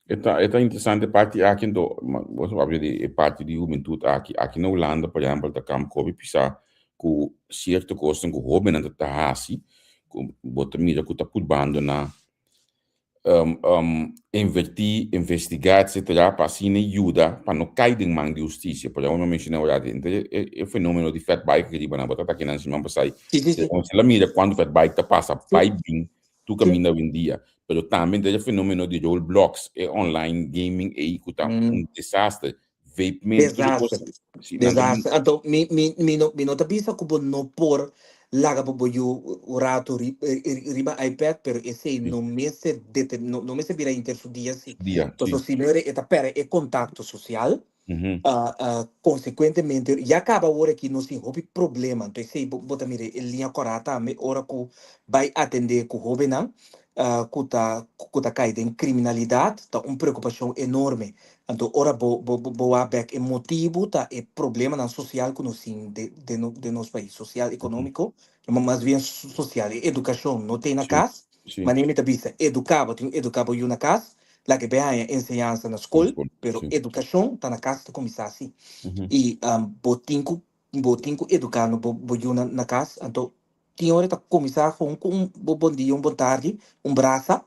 E ta, e ta interesante parti aki, anto, bo ta papia di e parti di hubentud aki. Aki na Hulanda, por ehempel, ta kamp hopi pisá ku sierto kosnan ku hóbennan ta ta hasi, ku bo ta mira ku ta purbando na invertí, investigá, etsetera, pa asina yuda pa no kai den man di hustisia. Por ehempel, mi a menshoná ora aki, e e fenómeno di fatbike aki riba nan, bo ta ta akinan siman pasá, si la mira kuantu fatbike ta pasa bai bin tur kaminda awendia, pero tambe ta e fenomeno di roadblocks, e online gaming ei ku ta un desaster, vapemen, tur e kos. Desaster, desaster. Anto mi mi mi no mi no ta bisa ku bo no por laga bo bo yu un ratu riba iPad, pero esei no mester deter no no mester bira inter su dia si. Dia, Pasobra si. si no e ta pèrdè e kontakto sosial. Consecuentemente, ya caba awor aki nos tin hopi problema, entonces esey bo ta mira e liña cora tambe ora cu bay atende cu hobennan cu ta cu ta cay den criminalidad ta un preocupacion enorme. Anto ora bo bo bo wak bek e motibo ta e problemanan social cu nos tin den den nos pais, social, economico, mas bien social, e educacion no tin na cas, Manera mi ta bisa, eduká, bo tin ku eduká bo yu na kas, laga e bai haña enseñansa na skol, pero edukashon ta na kas ta kuminsá si. I bo tin ku bo tin ku eduká bo bo yu na kas, anto tin ora ta kuminsá kon ku un bon dia, un bon tardi, un brasa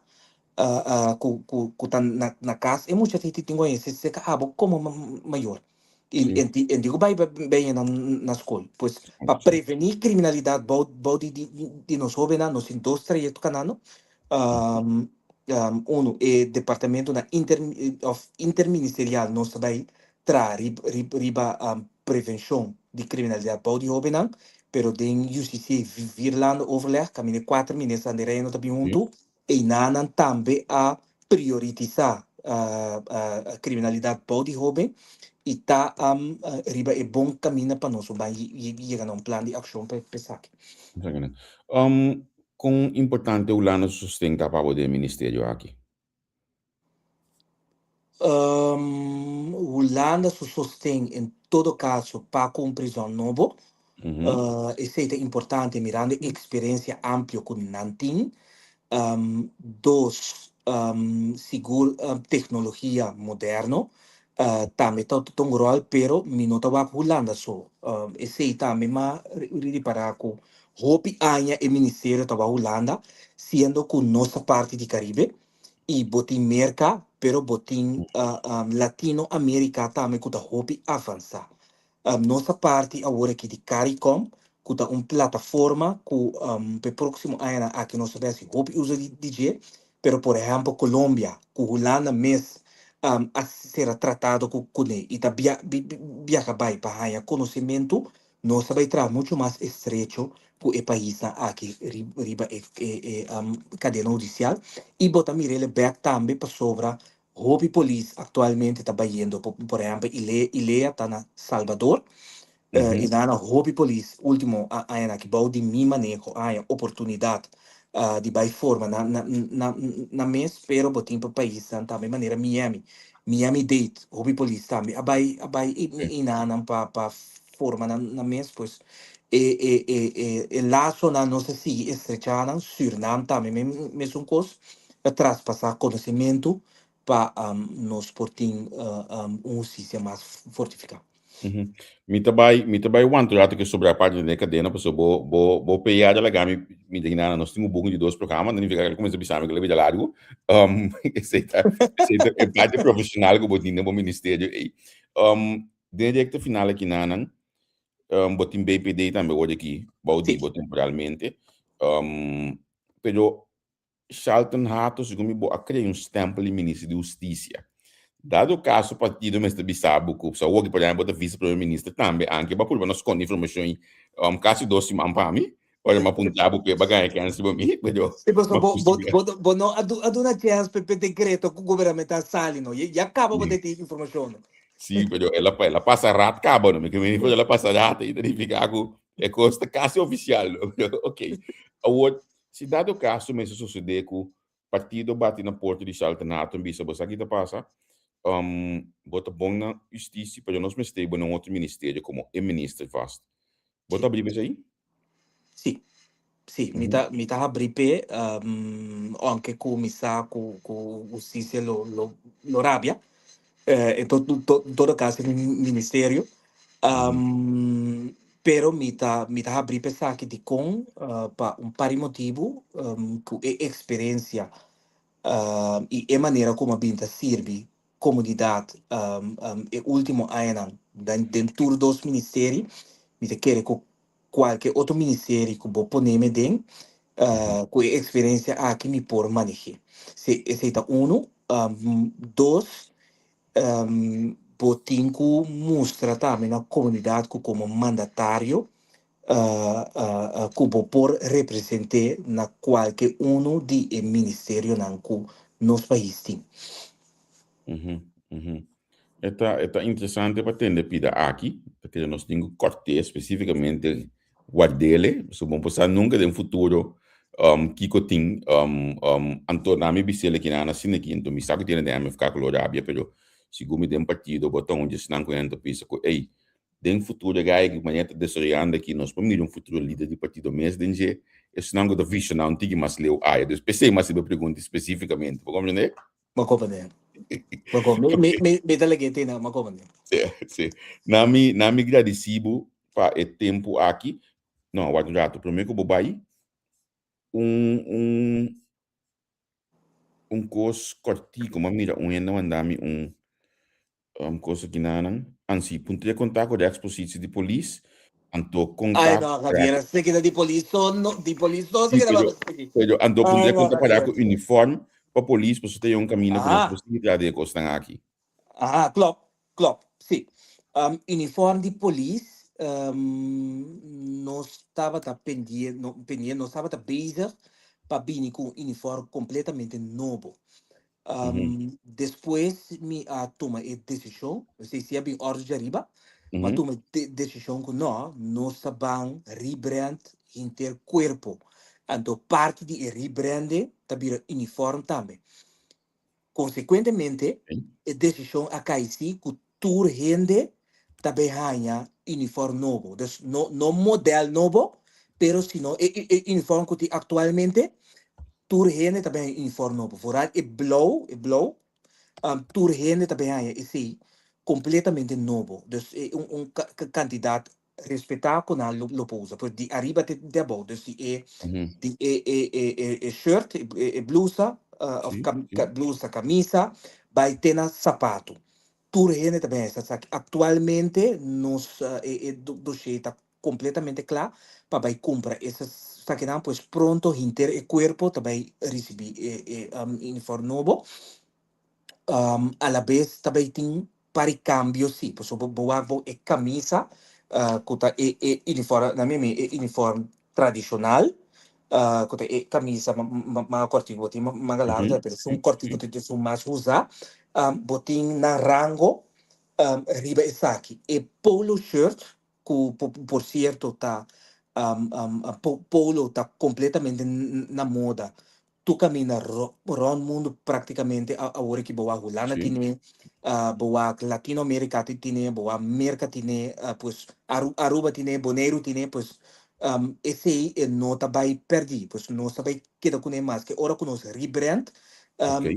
ku ku ku ta na na kas, e mucha tin ku haña serka abo komo mayor. I en di en di ku bai bai na na skol. Pues pa prevení kriminalidat bou bou di di di nos hóbennan nos tin dos trayekto kanando. Unu e departamentonan inter òf interministerial nos ta bai traha rib rib riba prevenshon di kriminalidat bou di hóbennan, pero den UCC vierlandenoverleg kaminda e kuater ministernan di Reino ta bin huntu Einanan tambe a prioritisá kriminalidat bou di hóben i ta riba e bon kaminda pa nos ban yega na un plan di akshon pa esaki. Kon importante Hulanda su sosten ta pa bo den e ministerio aki? Hulanda su sosten en todo kaso pa ku un prizòn nobo. Esei ta importante mirando e eksperensia amplio ku nan tin. Dos, sigur teknologia moderno tambe ta un ròl, pero mi no ta wak Hulanda so. Esei tambe m'a ripará ku hopi aña e ministerio ta wak Hulanda, siendo ku nos ta parti di Karibe. i bo tin Merka, pero bo tin Latino Amerika tambe ku ta hopi avansá. Nos ta parti awor aki di Caricom, ku ta un plataforma ku pa e próksimo añanan aki nos ta bai hasi hopi uso di dje, pero por ehèmpel Colombia ku Hulanda mes a sera tratado ku kuné i ta biaha bai pa haña konosementu. Nos ta bai traha muchu mas estrecho ku e paisnan aki riba e kadena hudisial i bo ta mir'el bèk tambe pasobra hopi polis aktualmente ta bayendo por ehèmpel Ilea ta na Salvador i nan a hopi polis último añanan aki bou di mi maneho a haña oportunidat di bai forma nan mes pero bo tin pa paisnan tambe manera Miami Miami Dade hopi polis tambe a bai a bai einanan pa pa forma nan nan mes pues e e e e e lasonan nos a sigui estrechá nan Sürnam tambe me mesun kos a traspasá konosementu pa nos por tin un hustisia mas fortifiká. Mi ta bai, mi ta bai wanta un rato ke sobra parti den e kadena pasobra bo bo bo PR a laga mi mi den nana nos tin un booking di dos programa no nifica ke kuminsa bisa mi ke lo bida largu. Esei ta esei ta e parti profesional ku bo tin den bo ministerio ei. Den e rekta final aki nanan bo tin BPD tambe word aki bou di bo temporalmente. Pero. Shalton Hato, segun mi bo a krea un stempel di Minister di Hustisia. Dado kaso partido mester bisa bo ku sa awor ki por ehempel bo ta vice prome minister tambe anke bo a purba no skonde informashon i kasi dos siman pa mi ora mi a puntra bo p'e bo a gana kens riba mi pero Sí, pasobra bo a bo, bo, justifica. bo, bo no a, du, a duna chèns p'e p'e dekreto ku gubernamental sali no. Ya, ya kaba bo ta tin informashon. Sí, pero el a, el a pasa rat kaba no. Mi ke meni el a pasa rat i ta nifiká ku e kos ta kasi ofisial no. Ok. Awor, si dado kaso mester sosodé ku partido bati na porta di Shalton Hato i bisa bo sa ki ta pasa, bo ta bon na hustisia pero nos mester bo na un otro ministerio komo e minister vast. Bo ta habrí pa esei? Sí, sí, mi ta, mi ta habrí p'e, aunke ku mi sa ku ku hustisia lo lo lo rabia, en to to todo kaso e ministerio, pero mi ta mi ta habrí pa esaki dikon pa un par di motibu ku e eksperensia i e manera ku mi a bin ta sirbi komunidat e último añanan den den tur dos ministeri, mi ta kere ku kualke otro ministeri ku bo pone mi den ku e eksperensia aki mi por maneh'é. Si esei ta unu. Dos, bo tin ku mustra tambe na komunidat ku komo mandatario ku bo por represent'é na kualke unu di e ministerionan ku nos pais tin. E ta e ta interesante pa tende pida aki, pasobra nos tin ku kòrt'é spesífikamente ward'é, pasobra bo por sa nunka den futuro kiko tin. Anto na mi bis'é kinan asina aki, anto mi sa ku tin den MFK ku lo rabia, pero sigun mi den partido bo ta un di esnan ku hende ta bisa ku ey, den futuro e gai manera ta desaroyando aki nos por mira un futuro lider di partido mes den dje esnan ku ta visioná un tiki mas leu aya. Dus p'esei mas riba e pregunta spesífikamente. Bo komprendé? Bo komprendé. Bo kom mi mi mi mi ta lege tina, bo komprendé. Sí, sí. Na mi na mi gradisí bo pa e tempu aki. No, wak un ratu. Promé ku bo bai, un un un kos kòrtiku. Mi a mira un hende a manda mi un un kos aki nanan. Ansi, puntra konta ku rechts positie di polis, anto Ay konta no, Javier, a se keda di polis so no, di polis no se Sí, keda pero, papia aki. pero anto Ay puntra no, konta para Javier. ku uniform pa polis, pasobra ta un kaminda ku nos Aha. por sigui traha den e kosnan aki. Aha, klop, klop, sí. Uniform di polis, nos tabata pendiente, no, pendiente, nos tabata bezig pa bini ku un uniform kompletamente nobo. Despues mi a tuma e desishon, esei si a bin òrdu djariba, mi a tuma e desishon ku no, nos ta ban rebrand henter kuerpo. Anto parti di e rebrande ta bira uniform tambe. Konsekuentemente e desishon a kai si ku tur hende ta bay haña uniform nobo. Dus no no model nobo, pero sino e e uniform ku tin aktualmente, tur hende ta bay haña uniform nobo. Vooral e blou, e blou, tur hende ta bay haña esei kompletamente nobo. Dus e un un kantidat respetá ku nan lo lo por usa. Pues di ariba te di abou. Dus di e di e e e e e shirt, e e blusa, òf blusa, kamisa, bai te na sapatu. Tur hende ta bin hesa esaki. Aktualmente nos e e dossier ta kompletamente kla pa bai kumpra esakinan, pues pronto henter e kuerpo ta bai risibí e e uniform nobo. Alabes ta bai tin par di kambio si, pasobra bo wak bo e kamisa ku ta e e uniform, na mi mi e uniform tradishonal, ku ta e kamisa mas kòrtiku, bo tin manga largu pero esun kòrtiku ta esun mas usa, bo tin nan rango riba esaki. E polo shirt ku por sierto ta polo ta kompletamente na moda tur kaminda rond mundu praktikamente awor aki bo wak Hulanda tine, bo wak Latino Amerika tine, bo wak Merka tine, pues Aruba tine, Boneiru tine, pues esei e no ta bai pèrdí, pues nos ta bai keda kuné maske ora ku nos rebrand,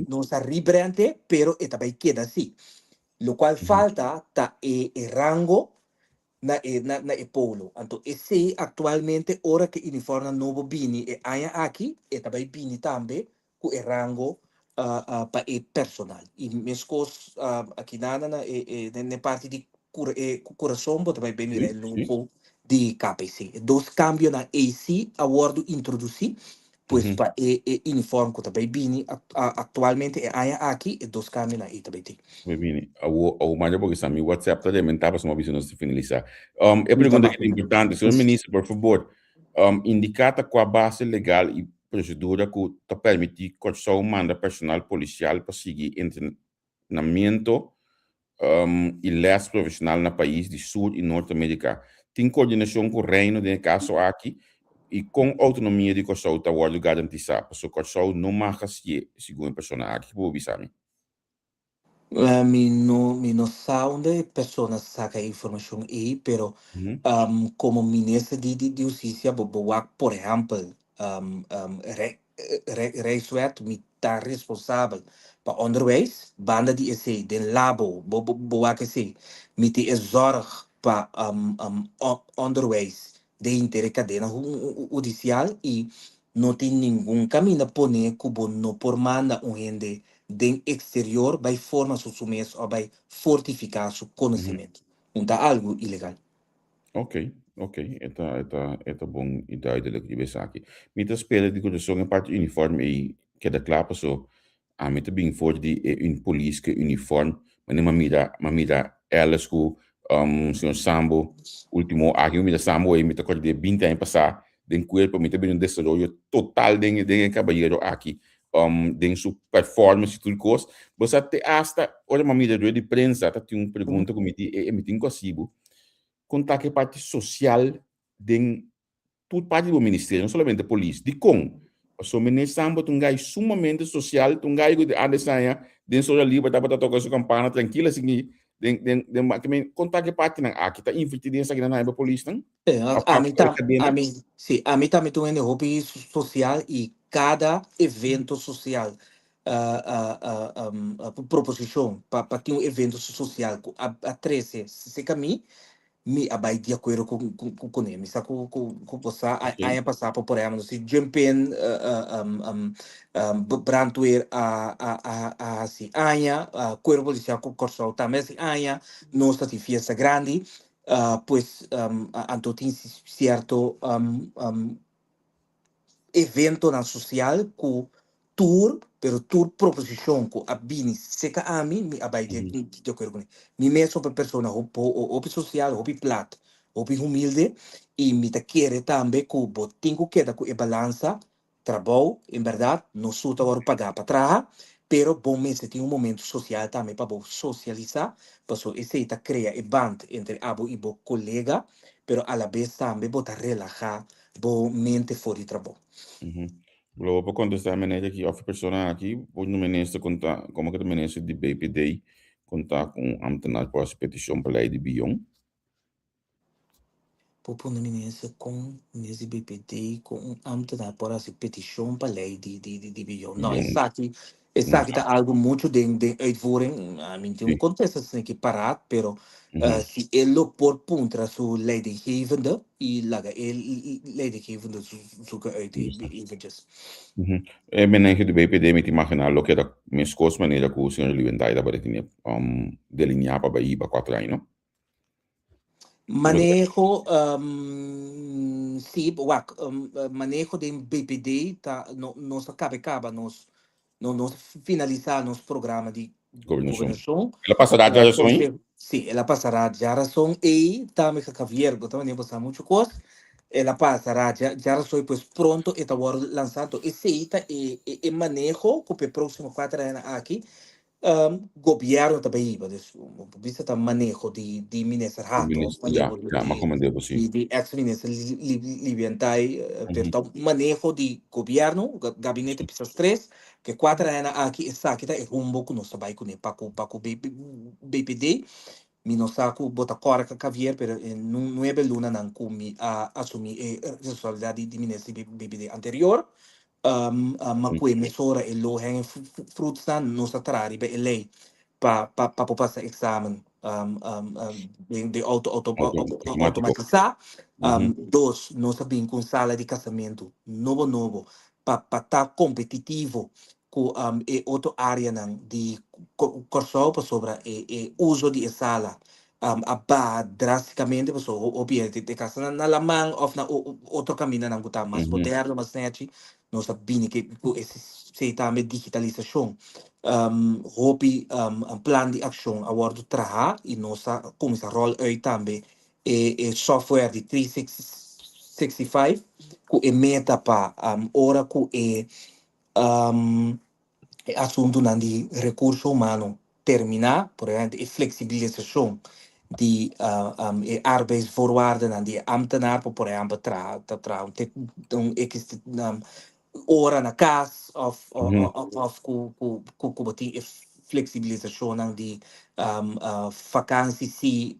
nos a rebrand e pero e ta bai keda así. Lokual falta ta e rango na e na na e polo. Anto esei aktualmente ora ku e uniformnan nobo bini e aña aki, e ta bai bini tambe ku e rango pa e personal. I meskos akinana na e e na e parti di kura e kurason bo ta bai bai mira e logo di KPC. E dos kambionan ei si a wòrdu introdusí. Pues pa e e uniform ku ta bai bini aktualmente e aña aki e dos kambionan ei ta bai tin. Bai bini. Awo awo manda porque sa mi WhatsApp ta rementá pasobra mi a bisa nos ta finalisá. E pregunta aki ta importante. Señor Minister, por fabor, indiká ta kua base legal i prosedura ku ta permití Kòrsou manda personal polisial pa sigui entrenamiento i lès profeshonal na pais di Sur i Nort Amerika. Tin koordinashon ku Reino den e kaso aki? I kon outonomia di Kòrsou ta wòrdu garantisá? Pasobra Kòrsou no mag hasié, segun e persona aki. Ki bo por bisa mi? Mi no mi no sa unda e persona saka e informashon ei, pero komo minister di di hustisia bo bo wak por ehèmpel Rijkswet mi ta responsabel pa onderwijs, banda di esei den labo bo bo wak esei mi tin e zorg pa onderwijs den henter e kadena hudisial i no tin ningun kaminda pone ku bo no por manda un hende den eksterior bai forma su su mes òf bai fortifiká su konosementu. Un ta algu ilegal. Ok, ok, e ta, e ta, e ta bon i duidelijk riba esaki. Mi ta spera di kurason e parti uniform ei keda kla paso ami ta bin for di e un polis ku e uniform manera mi a mira, mi a mira Ellis ku señor Sambo ultimo aki mi mira Sambo ei mi ta kòrda di e binti aña pasá den kuerpo mi ta bira un desaroyo total den den e kabayero aki den su performance i tur kos. Bo sa te asta ora mi a mira rueda di prensa ta tin un pregunta ku mi di e mi tin ku hasi bo kon ta ku e parti sosial den tur parti di bo ministerio no solamente polis. Dikon? Pasobra meneer Sambo ta un gai sumamente sosial, ta un gai ku antes aña den su ora liber tabata toka su kampana trankil asin den den den kon ta ku e partinan aki ta inverti den esakinan tambe pa polisnan? Ami ta, ami, sí, ami tambe ta un hende hopi sosial i kada evento sosial, proposishon pa pa tin un evento sosial ku a a trese serka mi, mi a bai di akuerdo ku ku kuné. Mi sa ku ku ku bo sa aña pasá por por ehèmpel nos tin Jumpin brandweer a a a a hasi aña, Kuerpo Polisial Kòrsou tambe a hasi aña, nos ta tin fiesta grandi. Pues anto tin cierto eventonan social cu tur, pero tur proposicion cu a bini seca ami, mi a bay de acuerdo cune. Mi mes un persona hopi social, hopi plat, hopi humilde y mi ta kere tambe cu bo tin cu keda cu e balansa. Trabou, en berdad, no su ta wòrdu pagá pa traha, pero bo mester tin un momento sosial tambe pa bo sosialisá, paso esei ta krea e band entre abo i bo kolega, pero alabes tambe bo ta relahá bo mente for di trabou. Lo bo por kontestá e meneer aki òf e persona aki, por no minister konta, komo ke ta minister di BPD konta ku un ámtenar por hasi petishon pa lei di bion? Por pone minister con minister di BPD con un ambtenaar por haci peticion pa ley di di di di bion. No, esaki esaki ta algo mucho den den uitvoering. Mi tin un contesta asina ki paraat, pero si e lo por puntra su leidinggevende y laga e leidinggevende zoeken uit eventjes. E maneho di BPD mi ta imagina lo keda meskos manera ku señor Liventai tabata tene delineá pa bai hiba kuater aña, no? Maneho, sí, wak, maneho den BPD ta, no, nos a cabe caba nos, no, nos finalisa nos programa di Gobernacion. gobernacion. El a pasa djarason ei? Sí, el a pasa ra djarason ei, tambe Javier, bo ta manera bo sa mucho cos, el a pasa ra djarason ei, pues pronto e ta worde lansa, anto esei ta e, e, e maneho cu p'e proximo cuater aña aki Gobierno ta bay hiba, dus bo bisa ta maneho di di minister Hato of maneho di di ex minister Libiantay, pero ta maneho di gobierno, gabinete Pisas tres, ke kuater añanan aki esaki ta e rumbo ku nos ta bay kuné pa ku pa ku BPD. Mi no sa ku bo ta kòrda Javier, pero e nuebe lunanan ku mi a asumí e responsabilidat di minister di BPD anterior, Ma ku e mesora e low hanging fruitsnan nos a traha riba e lei pa pa pa por pasa examen den den auto auto automatisá. Dos, nos a bin ku un sala di kasamentu nobo nobo pa pa ta kompetitivo ku e otro areanan di Kòrsou pasobra e e uso di e sala a baha drásticamente pasobra hopi hende ta kasa na laman òf na otro kamindanan ku ta mas moderno, mas nèchi. Nos ta bini ku esei tambe digitalisashon. Hopi plan di akshon a wòrdu traha i nos a kuminsá ròl uit tambe e software di 365 ku e meta pa ora ku e e asuntunan di rekurso humano terminá, por ehèmpel e fleksibilisashon di e arbeidsvoorwaardennan di e ámtenar por por ehèmpel traha ta traha un un x ora na kas òf òf ku ku ku bo tin e fleksibilisashonnan di fakansi si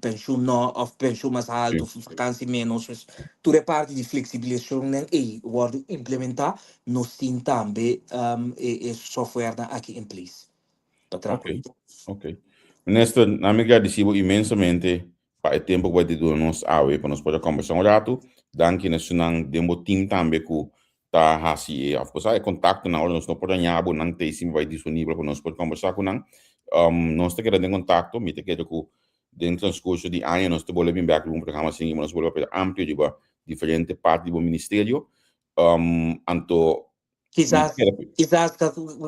penshun no òf penshun mas haltu fakansi ménos pues tur e parti di fleksibilisashonnan ei wòrdu implementá nos tin tambe e softwarenan aki in place pa traha ku Ok, ok. Minister, na mi gradisi bo inmensamente pa e tempo ku bo a duna nos awe pa nos por a kombersá un ratu. Danki na esunnan den bo team tambe ku ta hasi e òf kusá e kontaktonan ora nos no por haña bo, nan ta ei siempre bai disponibel pa nos por kombersá ku nan. Nos ta keda den kontakto, mi ta kere ku den transkurso di aña nos ta bolbe bin bèk riba un programa asin i nos bolbe papia amplio riba diferente parti di bo ministerio. Anto Kisas, kisas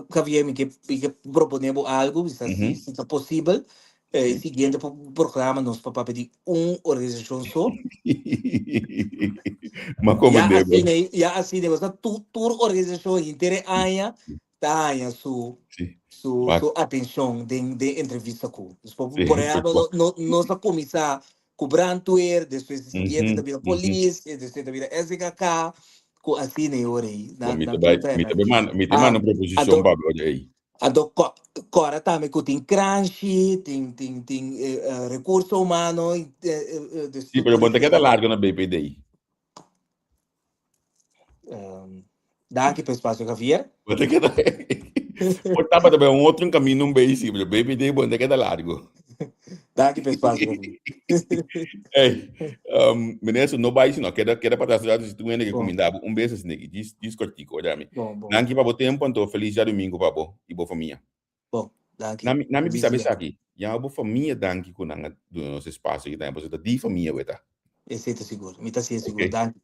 Javier, mi ke, mi ke propone bo algo, kisas si, si ta posibel. E siguiente programa nos pa papia di un organisacion so. Ma como Ya debe. asina, ya asina, bo sa tur organisacion henter e aña ta haña su su su atencion den den entrevista cu. Dus por por ejemplo, no no nos a cuminsa cu brandweer, despues e siguiente ta bira polis, e despues ta bira SKK, cu asina e ora ei. Na mi ta bai mi ta bai manda mi ta manda un proposicion pa bo ora ei. Anto cora tambe cu tin cranshi, tin tin tin recurso humano, dus Sí, pero bo no ta keda largo na BPD. Danki pa espacio, Javier. Bo ta keda Por tabata bay un otro camino un bay sí, pero BPD bo ta keda largo. Danki pa espacio, Javier. Hey, meneer, so no bay sino keda keda pa atrás rato si tu hende que cuminda bo un bes así djis djis cortico, oye mi. Bon, bon. Danki pa bo tempo, anto feliz djadomingo pa bo y bo famia. Bon, danki. Nami nami Feliz bisa dia. esaki, ya bo famia danki ku nan a duna nos espacio aki tambe, pasobra ta di famia bo e ta. Esei ta sigur, mi ta sier sigur, Ok. danki.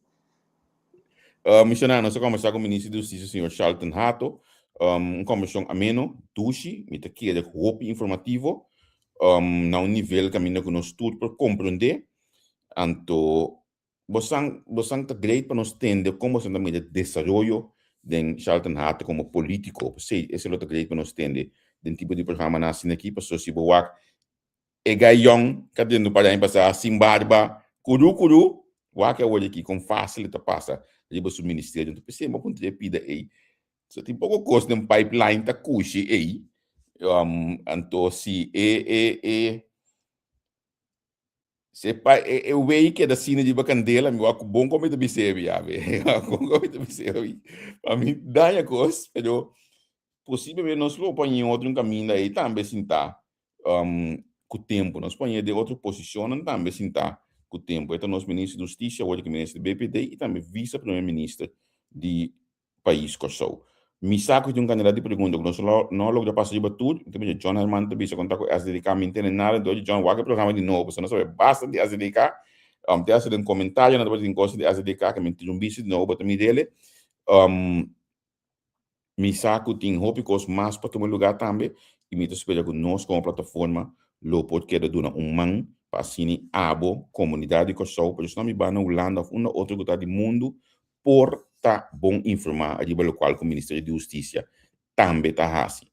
Misionario, nos a kombersá ku Minister di Hustisia, señor Charlton Hato. Un kombersashon ameno, dushi, mi ta kere hopi informativo, na un nivel kaminda ku nos tur por komprondé. Anto Bosan bosan ta great pa nos tende kon bosan ta mira desaroyo den Charlton Hato komo politiko. P'esei esei lo ta great pa nos tende den tipo di programanan asina aki pasobra si bo wak e gai yòn ka den un par di aña pasá sin barba kuru kuru wak awor aki kon fásil e ta pasa riba su ministerio. Enton p'esei bo puntra e pida ei so tin poko kos den pipeline ta kushi ei anto si e e e Se pa e, e wei keda sine riba kandela, mi wak bon kon mi ta bis'é mi ya be. Bon kon mi ta bis'é mi. Pa mi daña kos, pero posiblemente nos lo poñe otro un kaminda ei tambe sintá um, ku tempu. Nos poñe den otro posishonnan tambe sintá ku tempu. E ta nos minister di Hustisia, awor ki minister di BPD i tambe vise primer minister di pais Kòrsou. Mi sa ku tin un kandidat di pregunta ku nos no a logra pasa riba tur. Mi ta bisa John Herman ta bisa konta ku SDDK mi ntende nada. Enton John wak e programa di nobo pasobra nos a sabe basta di SDDK. Te hasta den komentario nan tabata tin kos di SDDK ke mi tin un bista di nobo ta mir'el. Mi sa ku tin hopi kos mas pa tuma lugá tambe i mi ta spera ku nos komo plataforma lo por keda duna un man pa asina abo komunidat di Kòrsou, pero esnan biba na Hulanda òf unda otro ku ta di mundu por ta bon informá riba lokual ku Ministerio di Hustisia tambe ta hasi.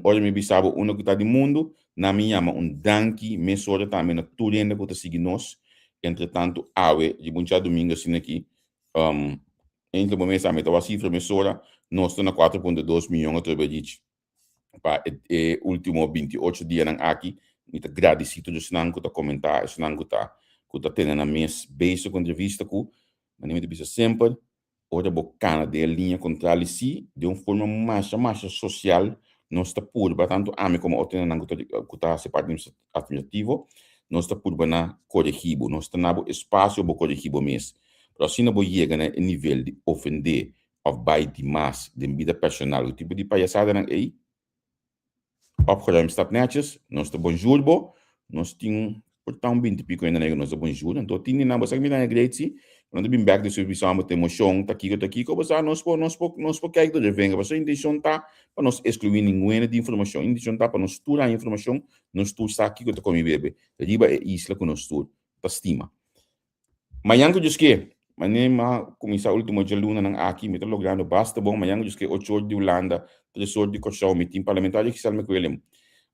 Ora mi bisa bo unda ku ta di mundu, nan mi yama un danki mesora tambe na tur hende ku ta sigui nos. Entretantu awe riba un djadumingu asina aki, enkele bo mes ami ta wak sifra mesora, nos ta na 4.2 miyon atrobe djich. pa e, e último 28 dianan aki. Mi ta gradisí tur esnan ku ta komentá, esnan ku ta ku ta tene nan mes bezig ku entrevista ku, manera mi ta bisa semper, ora bo kana den e liña kontrali sí, den un forma masha masha sosial nos ta purba, tantu ami komo otro hendenan ku ta ku ta hasi parti administrativo, nos ta purba na koregí bo, nos ta na bo espasio bo koregí bo mes. Pero asina bo yega na e nivel di ofendé of bai dimas den bida personal ku tipo di payasadanan ei. Opgeruimd staat netjes, nos ta bonjour bo, Nos tin por ta un binti pico hende na nos ta bonjour. Anto tin di nan bo sa ki mi ta haña great si. Nan ta bin bek despues bisa bo ta emocion ta kiko ta kiko bo sa nos por nos por nos por kijk door de vinger pasobra intencion ta pa nos exclui ningun hende di informacion. Intencion ta pa nos tur haña informacion nos tur sa kiko ta come bebe riba e isla cu nos tur ta stima. Mañan ku djusk'é, manera mi a kuminsá último djalunanan aki, mi ta logrando basta bon. Mañan ku djusk'é ocho or di Hulanda, tres or di Kòrsou, mi tin parlamentario Giselle McWilliam.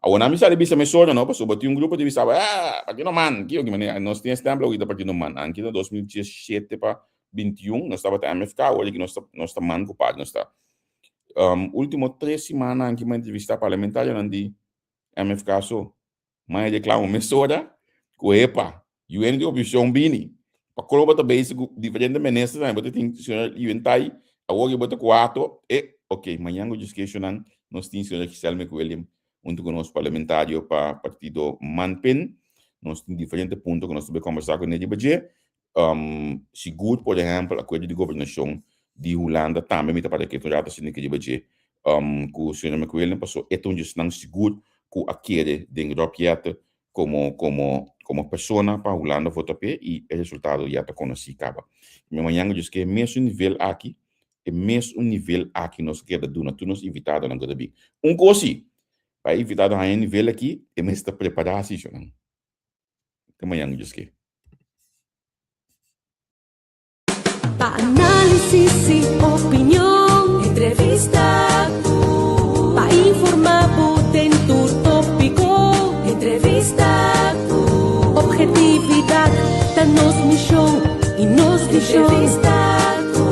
Awor nan mi sali bisa mesora no, pasobra tin un grupo ta bisa, ah, partido man, kiko ki manera, nos tin e stèmpel awor ta partido man. Anki na 2017 pa 21 nos tabata MFK, awor aki nos ta nos ta man ku par nos ta. Último tres simannan anki mi a entrevistá parlamentarionan di MFK so. Maya reclamo mesora cu epa, UN di oposicion bini. Pa colo bo ta bezig cu diferente ministernan, bo ta tin señor Yuen Tai, awor bo ta cu ato, e, ok, mañan cu discusionnan nos tin señora Giselle McWilliam hunto cu nos parlamentario pa partido Manpin. Nos tin diferente punto cu nos ta bay conversa cu ne riba dje. Sigur, por ehempel, acuerdo di gobernacion di Hulanda tambe mi ta para ketu un rato asina ke riba dje cu señor McWilliam paso e ta un djesnan sigur cu a kere den Rob Jetten como como como persona pa Hulanda vota p'e y e resultado ya ta conoci caba. Mi mañana djes ke e mesun nivel aki e mesun nivel aki nos keda duna tur nos invitadonan cu ta bin. Un cos si, pa e invitado haña e nivel aki e mester ta prepara si shownan. Te mañan Dios ke. Pa análisis y opinion, entrevista ku. Pa informa bo den tur tópiko, entrevista ku. Objetividad ta nos mishon y nos vishon. Entrevista ku.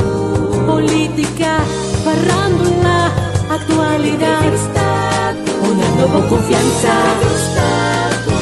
Polítika, farándula, aktualidat. Entrevista ku. Hunando bo konfiansa. Entrevista ku.